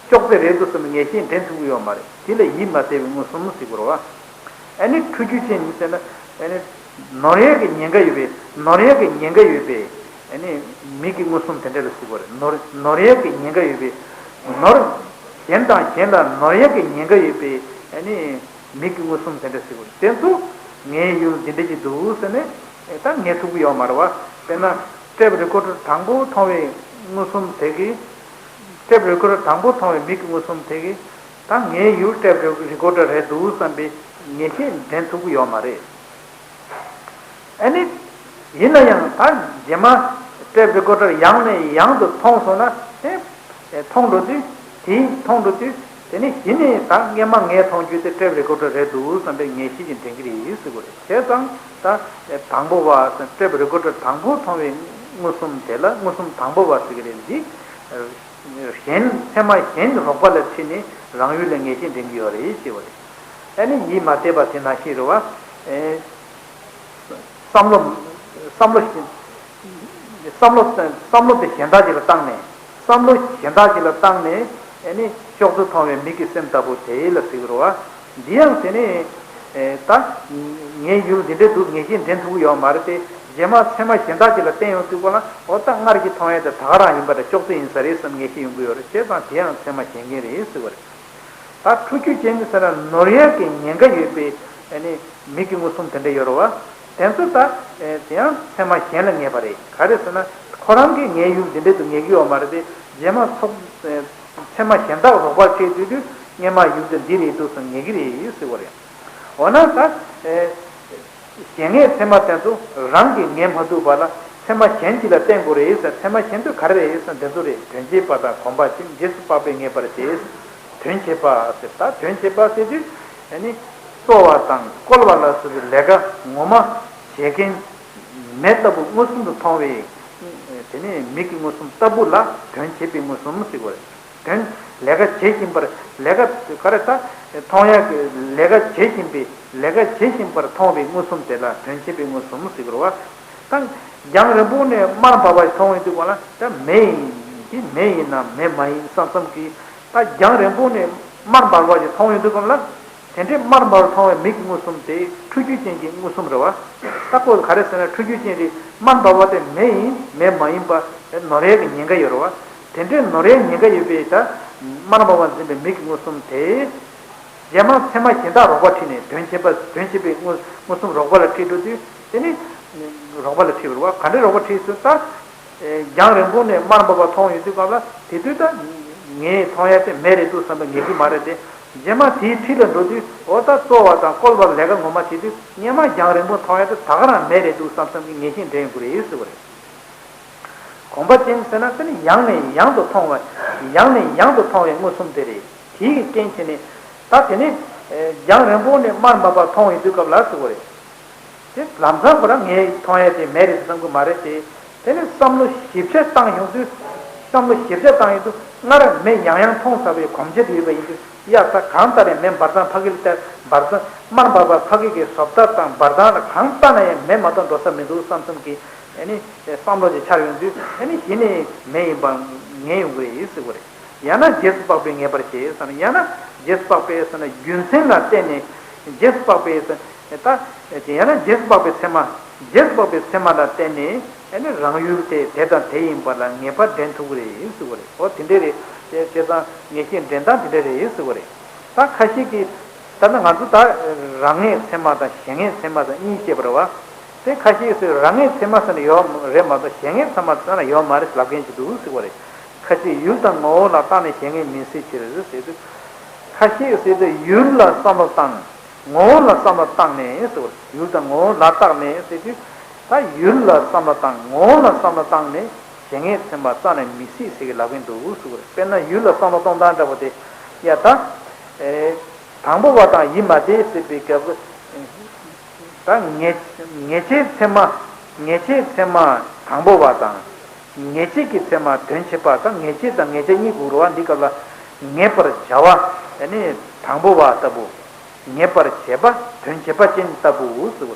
ཅོག་ཙེ་རེད་འདུག་བསམ་པའི་ངེས་ཤེས་འདྲེན་ཐུབ་ཀྱི་ཡོད་མ་རེད། དེ་ལ་ཡིད་མ་བདེ་བའི་མངོན་སུམ་ཟེར་དགོས་རེད་བ། ཨ་ནི་འཁྲུལ་རྒྱུ་ཅན་ཟེར་ན་ཨ་ནི་ནོར་ཡས་ཀྱི་ཉེན་ཁ་ཡོད་པས་ནོར་ཡས་ཀྱི་ཉེན་ཁ་ཡོད་པས་ཨ་ནི་མིག་གི་མངོན་སུམ་དེ་འདྲ་ལ་ཟེར་དགོས་རེད། ནོར་ནོར་ཡས་ཀྱི་ཉེན་ཁ་ཡོད་པས་ནོར་གཞན་དང་གཞན་ལ་ནོར་ཡས་ཀྱི་ཉེན་ཁ་ཡོད་པས་ཨ་ནི། མིག་གི་མངོན་སུམ་དེ་འདྲ་ཟེར་བ་དེ་ཚོ་ངའི་ཡུལ་འདི་འདྲ་ཅིག་འདུག་ཟེར་ནས་ད་ངེས་ཐུབ་ཀྱི་ཡོད་མ་རེད་བ། དཔེར་ན་ཊེབ་རི་ཀོར་ཌར་དང་པོ་མཐོང་བའི་མངོན་སུམ་དེ་གིས། ཊེབ་རི་ཀོར་ཌར་དང་པོ་མཐོང་བའི་མིག་གི་མངོན་སུམ་དེ་གིས་ད་ངའི་ཡུལ་ཊེབ་རི་ཀོར་ཌར་རེད་འདུག་བསམ་པའི་ངེས་ཤེས་འདྲེན་ཐུབ་ཀྱི་ཡོད་མ་རེད། ཨ་ནི། ཡིན་ན་ཡང་ད་རྗེས་མ་ཊེབ་རི་ཀོར་ཌར་ཡང་ནས་ཡང་དུ་མཐོང་སོང་ན་དེ་མཐོང་འགྲོ་དུས་དེ་མཐོང་འགྲོ་དུས་དེ་ནི་གཞི་ནས་ད་སྔས་མ་ངས་མཐོང་རྒྱུ་དེ་ཊེབ་རི་ཀོར་ཌར་རེད་འདུག་བསམ་པའི་ངེས་ཤེས་ཀྱིས་འདྲེན་གྱི་རེད་ཟེར་དགོས་རེད། བྱས་ཙང་ད་དང་པོ་བ་ཊེབ་རི་ཀོར་ཌར་དང་པོ་མཐོང་བའི་མངོན་སུམ་དེ་ལ་མངོན་སུམ་དང་པོ་བ་ཟེར་གྱི་རེད། འདི་གཞན་ཚད་མ་གཞན་རོགས་པ་ལ་ཁྲིད་ནས་རང་ཡུལ་ལ་ངེས་ཤེས་འདྲེན་གྱི་ཡོད་རེད་ཞེས་པ་རེད། ཨ་ནི་ཡིད་མ་གཏད་པ་དེ་ནང་བཞིན་རེད་བ། བསམ་བློ། བསམ་བློ་ཞིག་བསམ་བློ་བསམ་བློ་དེ་གཞན་དག་ཅིག་ལ་བཏང་ནས། བསམ་བློ་གཞན་དག་ཅིག་ལ་བཏང་ནས་ཨ་ནི་ཅོག་ཙེ་མཐོང་བའི་མིག་གི་སེམས་ལྟ་བུ་དེ་ལ་ཟེར་གྱི་རེད་བ། འདི་ཡང་དེ་ནི་ད་ངའི་ཡུལ་འདི་འདྲ་འདུག་ངེས་ཤེས་འདྲེན་ཐུབ་ཀྱི་ཡོད་མ་རེད་དེ། རྗེས་མ་ཚད་མ་གཞན་དག་ཅིག་ལ་བསྟན་ཡོང་དུས་སྐོར་ལ་འོ་ད་སྔར་གྱི་མཐོང་ཡས་དེ་ད་ག་རང་ཡིན་པ་འདྲ། ཅོག་ཙེ་ཡིན་ས་རེད་བསམ་ངེས་ཤེས་ཡོང་གི་ཡོད་རེད། བྱས་ཙང་དེ་ཡང་ཚད་མ་གཞན་མཁན་རེད་ཟེར་བ་རེད། ད་འཁྲུལ་རྒྱུ་ཅན་ཟེར་ན་ནོར་ཡས་ཀྱི་ཉེན་ཁ་ཡོད་པའི་ཨ་ནི་མིག་གི་མངོན་སུམ་དེ་འདྲ་ཡོད་རེད་བ། དེ་ཚོ་ད་དེ་ཡང་ཚད་མ་གཞན་ལ་ངེས་པ་རེད། ག་རེ་ཟེར་ན་ཁོ་རང་གིས་ངའི་ཡུལ་འདི་འདྲ་དུ་ངེས་ཀྱི་ཡོད་མ་རེད་དེ། རྗེས་མ་ཚོགས་ཚད་མ་གཞན་དག་རོགས་པར་ཁྲིད་དུས་དུས་སྔོན་མ་ཡུལ་དེ་འདི་རེད་འདུག་བསམ་ངེས་ཀྱི་རེད་ཟེར་བ་རེད། འོ་ན་ད། གཞན་ངེས་ཚད་མ་དེ་ཚོ་རང་གིས་ངེས་མ་ཐུབ་པ་ལ་ཚད་མ་གཞན་ཅིག་ལ་བརྟེན་དགོས་རེད་ཟེར། ཚད་མ་གཞན་དུ་ག་རེ་རེད་ཟེར། འདི་ཚོ་རེད། དོན་བྱེད་པ་དང་གོམས་པ་ཅན། རྗེས་སུ་དཔག་པས་ངེས་པར་བྱེད། དོན་བྱེད་པ་ཟེར། ད་དོན་བྱེད་པ་ཟེར་དུས་ཨ་ནི་གསོ་བ་དང་བཀོལ་བ་ལ་སོགས་པའི་ལས་ཀ་ངོ་མ་བྱེད་མཁན་མེ་ལྟ་བུ་མངོན་སུམ་དུ་མཐོང་བའི། དེ་ནས་མིག་གི་མངོན་སུམ་ལྟ་བུ་ལ་དོན་བྱེད་པའི་མངོན་སུམ་ཟེར་དགོས་རེད། དོན། ལས་ཀ་བྱེད་བཞིན་པར། ལས་ཀ་ག་རེ་ད། མཐོང་ཡག་གི་ལས་ཀ་བྱེད་བཞིན་པའི། ལས་ཀ་བྱེད་བཞིན་པར་མཐོང་བའི་མངོན་སུམ་དེ་ལ་དོན་བྱེད་པའི་མངོན་སུམ་ཟེར་དགོས་རེད་བ། ད། རྒྱང་རིང་པོ་ནས་དམར་འབར་བ་ཞིག་མཐོང་ཡོང་དུས་སྒང་ལ་ད་མེ་ཡིན་གྱི། མེ་ཡིན་ནམ་མེ་མ་ཡིན་བསམ་བསམ་གྱིས། ད་རྒྱང་རིང་པོ་ནས་དམར་འབར་བ་ཞིག་མཐོང་ཡོང་དུས་སྒང་ལ། དེ་འདྲའི་དམར་འབར་མཐོང་བའི་མིག་གི་མངོན་སུམ་དེ་འཁྲུལ་རྒྱུ་ཅན་གྱི་མངོན་སུམ་རེད་བ། ད་ཁོ་ག་རེ་ཟེར་ན་འཁྲུལ་རྒྱུ་ཅན་རེད། དམར་འབར་བ་དེ་མེ་ཡིན་མེ་མ་ཡིན་པ་ནོར་ཡག་གི་ཉེན་ཁ་ཡོད་རེད་བ། དེ་འདྲའི་ནོར་ཡག་ཉེན་ཁ་ཡོད་པའི་ད་དམར་འབར་བ་འཛིན་པའི་མིག་གི་མངོན་སུམ་དེ། རྗེས་མ་ཚད་མ་གཞན་དག་རོགས་པ་ཁྲིད་ནས་དོན་བྱེད་པ། དོན་བྱེད་པའི་མངོན་མངོན་སུམ་རོགས་པ་ལ་ཁྲིད་འགྲོ་དུས་དེ་ནི་རོགས་པ་ལ་ཁྲིད་པ་རེད་བ། ག་འདྲའི་རོགས་པ་ཁྲིད་ཟེར་ད། རྒྱང་རིང་པོ་ནས་དམར་འབར་བ་མཐོང་ཡོང་དུས་སྐབས་ལ་དེ་དུས་ད་ངས་མཐོང་ཡག་དེ་མེ་རེད་འདུག་བསམ་པ་ངེས་ཀྱི་མ་རེད་དེ། རྗེས་མ་དེའི་འཁྲིས་ལ་འགྲོ་དུས་འོ་ད་གསོ་བ་དང་བཀོལ་བ་ལས་ཀ་ངོ་མ་བྱེད་དུས་སྔོན་མ་རྒྱང་རིང་པོ་མཐོང་ཡག་དེ་ད་ག་རང་མེ་རེད་འདུག་བསམ་བསམ་གྱི་ངེས་ཤེས་འདྲེན་ཡོང་གི་རེད་ཟེར་བ་རེད། གོམས་པ་ཅན་ཟེར་ན་དེ་ནི་ཡང་ནས་ཡང་དུ་མཐོང་བ། ཡང་ནས་ཡང་དུ་མཐོང་བའི་མངོན་སུམ་དེ་རེད། དེའི་རྐྱེན་བྱས་ནས་ད་དེ་ནི་རྒྱང་རིང་པོ་ནས་དམར་འབར་བ་མཐོང་ཡོང་དུས་སྐབས་ལ་ཟེར་བ་རེད། དེ་ལམ་སང་ཁོ་རང་ངས་མཐོང་ཡག་དེ་མེ་རེད་བསམ་གི་མ་རེད་དེ། དེ་ནི་བསམ་བློ་ཞིབ་ཆ་བཏང་ཡོང་དུས། བསམ་བློ་ཞིབ་ཆ་བཏང་ཡོང་དུས་སྔར་མེ་ཡང་ཡང་མཐོང་ཚར་བའི་གོམས་གཤིས་དེ་ཡོད་པ་ཡིན་དུས་ཡ་ད་གང་ལྟར་ཡང་མེ་འབར་སྟངས་ཕ་གི་ལ་ལྟ། འབར་སྟངས་དམར་འབར་བ་ཕ་གི་གི་བཟོ་ལྟ་དང་འབར་སྟངས་ལ་གང་ལྟ་ན་ཡང་མེ་མ་གཏོགས་འགྲོ་ས་མི་འདུག་བསམ་བསམ་གྱི་ཨ་ནི་བསམ་བློ་ཅིག་འཆར་ཡོང་དུས་ཨ་ནི་གཞི་ནས་མེ་ཡིན་པ་ངེས་ཡོང་གི་རེད་ཟེར་བ་རེད། ཡང་ན་རྗེས་སུ་དཔག་པས་ངེས་པར་བྱེད་ཟེར་ན། ཡང་ན་རྗེས་སུ་དཔག་པས་ཟེར་ན་རྒྱུ་མཚན་ལ་བརྟེན་ནས་རྗེས་སུ་དཔག་པས་ཟེར། ད་ཡང་ན་རྗེས་སུ་དཔག་པའི་ཚད་མ། རྗེས་སུ་དཔག་པའི་ཚད་མ་ལ་བརྟེན་ནས་ཨ་ནི་རང་ཡུལ་དེ་དེ་དང་དེ་ཡིན་པ་ལ་ངེས་པ་འདྲེན་ཐུབ་ཀྱི་རེད་ཟེར་བ་རེད། འོ་དེ་འདྲ་རེད། བྱས་ཙང་ངེས་ཤེས་འདྲེན་སྟངས་དེ་འདྲ་རེད་ཟེར་བ་རེད། ད་ཁ་ཤས་ཀྱིས་ད་ནི་ང་ཚོ་ད་རང་ངེས་ཚད་མ་དང་གཞན་ངེས་ཚད་མ་དང་གཉིས་བཤད་པ་རེད་བ། དེ་ཁ་ཤས་ཀྱིས་རང་ངེས་ཚད་མ་ཟེར་ན་ཡོད་རེད་མ་གཏོགས་གཞན་ངེས་ཚད་མ་ཟེར་ན་ཡོད་མ་རེད་ལབ་མཁན་ཅིག་འདུག་ཟེར་བ་རེད། ཁ་ཅིག་ཡུལ་དང་ངོ་བོ་ལ་བརྟགས་ནས་གཞན་ངེས་མི་སྲིད་ཕྱིར་ཟེར་དུས། ཁ་ཤས་ཀྱིས་ཟེར་དུས་ཡུལ་ལ་བསམ་བློ་བཏང་། ངོ་བོ་ལ་བསམ་བློ་བཏང་ནས་ཟེར་བ། ཡུལ་དང་ངོ་བོ་ལ་བརྟགས་ནས་ཟེར་དུས། ད་ཡུལ་ལ་བསམ་བློ་བཏང་། ངོ་བོ་ལ་བསམ་བློ་བཏང་ནས་གཞན་ངེས་ཚད་མ་རྩ་ནས་མི་སྲིད་ཟེར་གི་ལབ་མཁན་འདུག་ཟེར་བ་རེད། དཔེར་ན་ཡུལ་ལ་བསམ་བློ་གཏོང་སྟངས་འདྲ་པོ་དེ། ཡ་ད། ཨེ། དང་པོ་བ་དང་ཡིད་མ་བདེ་ཟེར་བའི་སྐབས། ད་ངེས་ངེས་བྱའི་ཚད་མ། ངེས་བྱའི་ཚད་མ་དང་པོ་བ་དང་། ངེས་བྱེད་ཀྱི་ཚད་མ་དོན་བྱེད་པ་དང་། ངེས་བྱེད་དང་ངེས་བྱ་གཉིས་དགོས་རེད་བ། འདི་སྐབས་ལ་ངེས་པར་བྱ་བ་ཨ་ནི་དང་པོ་བ་ལྟ་བུ། ངེས་པར་བྱེད་པ་དོན་བྱེད་པ་ཅན་ལྟ་བུ་ཟེར་བ།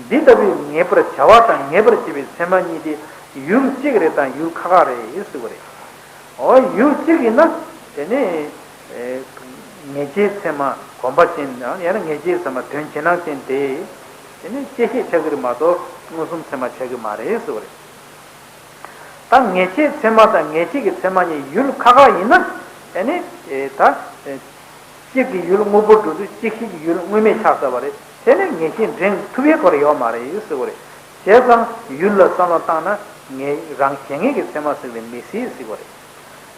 འདི་ལྟ་བུའི་ངེས་པར་བྱ་བ་དང་ངེས་པར་བྱེད་པའི་ཚད་མ་གཉིས་དེ་ཡུལ་གཅིག་རེད་དང་ཡུལ་ཁག་ཁག་རེད་ཟེར་བ་རེད། འོ་ཡུལ་གཅིག་ཡིན་ན་དེ་ནི་ཨེ་ངེས་བྱའི་ཚད་མ་གོམས་པ་ཅན་དང་ཡང་ན་ངེས་བྱའི་ཚད་མ་དོན་བྱེད་སྟངས་ཅན་དེ་དེ་ནི་བཅད་ཤེས་ཆགས་ཀྱི་རེད་མ་གཏོགས་མངོན་སུམ་ཚད་མ་ཆགས་ཀྱི་མ་རེད་ཟེར་བ་རེད། ད་ངེས་བྱའི་ཚད་མ་དང་ངེས་བྱེད་ཀྱི་ཚད་མ་གཉིས་ཡུལ་ཁག་ཁག་ཡིན་ན་ཨེ་ནི་ཨེ་ད་ཨེ་གཅིག་གི་ཡུལ་དངོས་པོར་འགྲོ་དུས་གཅིག་ཤེས་ཀྱི་ཡུལ་དངོས་མེད་ཆགས་ཚར་བ་རེད། དེ་ནི་ངེས་ཤེས་འདྲེན་ཐུབ་ཡས་ཁོ་ར་ཡོད་མ་རེད་ཟེར་བ་རེད། བྱས་ཙང་ཡུལ་ལ་བསམ་བློ་བཏང་ན་ངེས་རང་གཞན་ངེས་ཀྱི་ཚད་མ་ཟེར་བའི་མི་སྲིད་ཟེར་བ་རེད།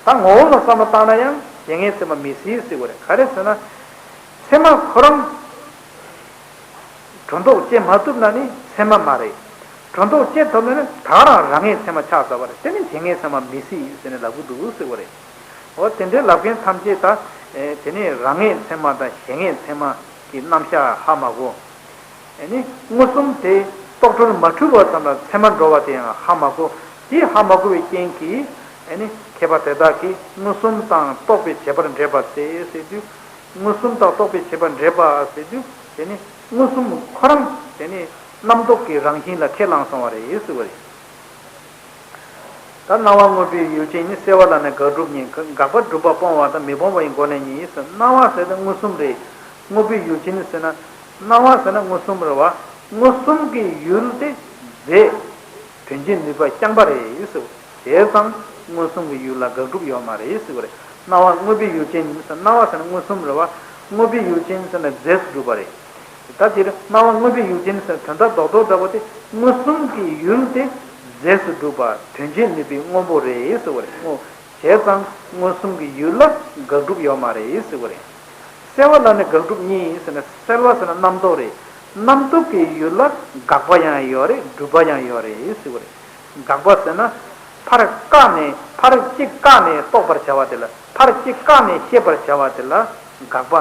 ད་ངོ་བོ་ལ་བསམ་བློ་བཏང་ན་ཡང་གཞན་ངེས་ཚད་མ་མི་སྲིད་ཟེར་བ་རེད། ག་རེ་ཟེར་ན། ཚད་མ་ཁོ་རང་སྒྲོ་འདོགས་བཅད་མ་ཐུབ་ན་ནི་ཚད་མ་མ་རེད། སྒྲོ་འདོགས་བཅད་ཐུབ་ན་ནི་ད་རང་རང་ངེས་ཚད་མ་ཆགས་ཚར་བ་རེད། དེ་ནི་གཞན་ངེས་ཚད་མ་མི་སྲིད་ཟེར་ནས་ལབ་ཀྱི་འདུག་ཟེར་བ་རེད། འོ་དེ་འདྲའི་ལབ་མཁན་ཐམས་ཅད་ད་དེ་ནི་རང་ངེས་ཚད་མ་དང་གཞན་ངེས་ཚད་མ་གི་རྣམ་གཞག་ཧ་མ་གོ། ཨ་ནི་མངོན་སུམ་དེ་རྟོགས་གྲོལ་མ་འཁྲུལ་བ་ཙམ་ལ་ཚད་མར་འགྲོ་བ་དེ་ཡང་ཧ་མ་གོ། དེ་ཧ་མ་གོ་བའི་རྐྱེན་གྱིས་ཨ་ནི་མཁས་པ་དེ་དག་གིས་མངོན་སུམ་དང་རྟོག་པའི་བྱེད་པར་འདྲེས་པ་ཟེར་ཟེར་དུས། མངོན་སུམ་དང་རྟོག་པའི་བྱེད་པར་འདྲེས་པ་ཟེར་དུས་དེ་ནི་མངོན་སུམ་ཁོ་རང་དེ་ནི་རྣམ་རྟོག་གི་རང་བཞིན་ལ་ཁས་བླངས་སོང་བ་རེད་ཟེར་བ་རེད། ད་སྣང་བ་དངོས་པོའི་ཡུལ་ཅན་ནི། གསལ་བ་ལ་ནི་དགག་སྒྲུབ་གཉིས། དགག་པ་སྒྲུབ་པ་སྤོང་བ་དང་མི་སྤོང་བ་ཡི་སྒོ་ནས་གཉིས་ཟེར། སྣང་བ་ཟེར་ན་མངོན་སུམ་རེད། དངོས་པོའི་ཡུལ་ཅན་ནི་ཟེར་ན། སྣང་བ་ཟེར་ན་མངོན་སུམ་རེད་བ། མངོན་སུམ་གྱི་ཡུལ་དེ་རྫས། དོན་བྱེད་ནུས་པ་རྐྱང་པ་རེད་ཟེར། བྱས་ཙང་མངོན་སུམ་གྱི་ཡུལ་ལ་དགག་སྒྲུབ་ཡོད་མ་རེད་ཟེར་བ་རེད། སྣང་བ་དངོས་པོའི་ཡུལ་ཅན་ནི་ཟེར། སྣང་བ་ཟེར་ན་མངོན་སུམ་རེད་བ། དངོས་པོའི་ཡུལ་ཅན་ཟེར་ན་རྫས་སུ་གྲུབ་པ་རེད། ད་དེར་སྨྲ་བ་མངོན་པའི་ཡུལ་ཅན་ཟེར་དོན་དག་རྡོག་རྡོག་འདྲ་པོ་དེ་མངོན་སུམ་གྱི་ཡུལ་དེ་རྫས་སུ་གྲུབ་པ་དོན་བྱེད་ནུས་པའི་དངོས་པོ་རེད་ཟེར་བ་རེད། བྱས་ཙང་མངོན་སུམ་གྱི་ཡུལ་ལ་དགག་སྒྲུབ་ཡོད་མ་རེད་ཟེར་བ་རེད། སེལ་བ་ལ་ནི་དགག་སྒྲུབ་གཉིས་ཟེར་ན། སེལ་བ་ཟེར་ན་རྣམ་རྟོག་རེད། རྣམ་རྟོག་གི་ཡུལ་ལ་དགག་པ་ཡང་ཡོད་རེད། སྒྲུབ་པ་ཡང་ཡོད་རེད་ཟེར་བ་རེད། དགག་པ་ཟེར་ན། ཕར་བཀག་ནས་ཕར་གཅིག་བཀག་ནས་རྟོགས་པར་བྱ་བ་དེ་ལ། ཕར་གཅིག་བཀག་ནས་ཤེས་པར་བྱ་བ་དེ་ལ་དགག་པ་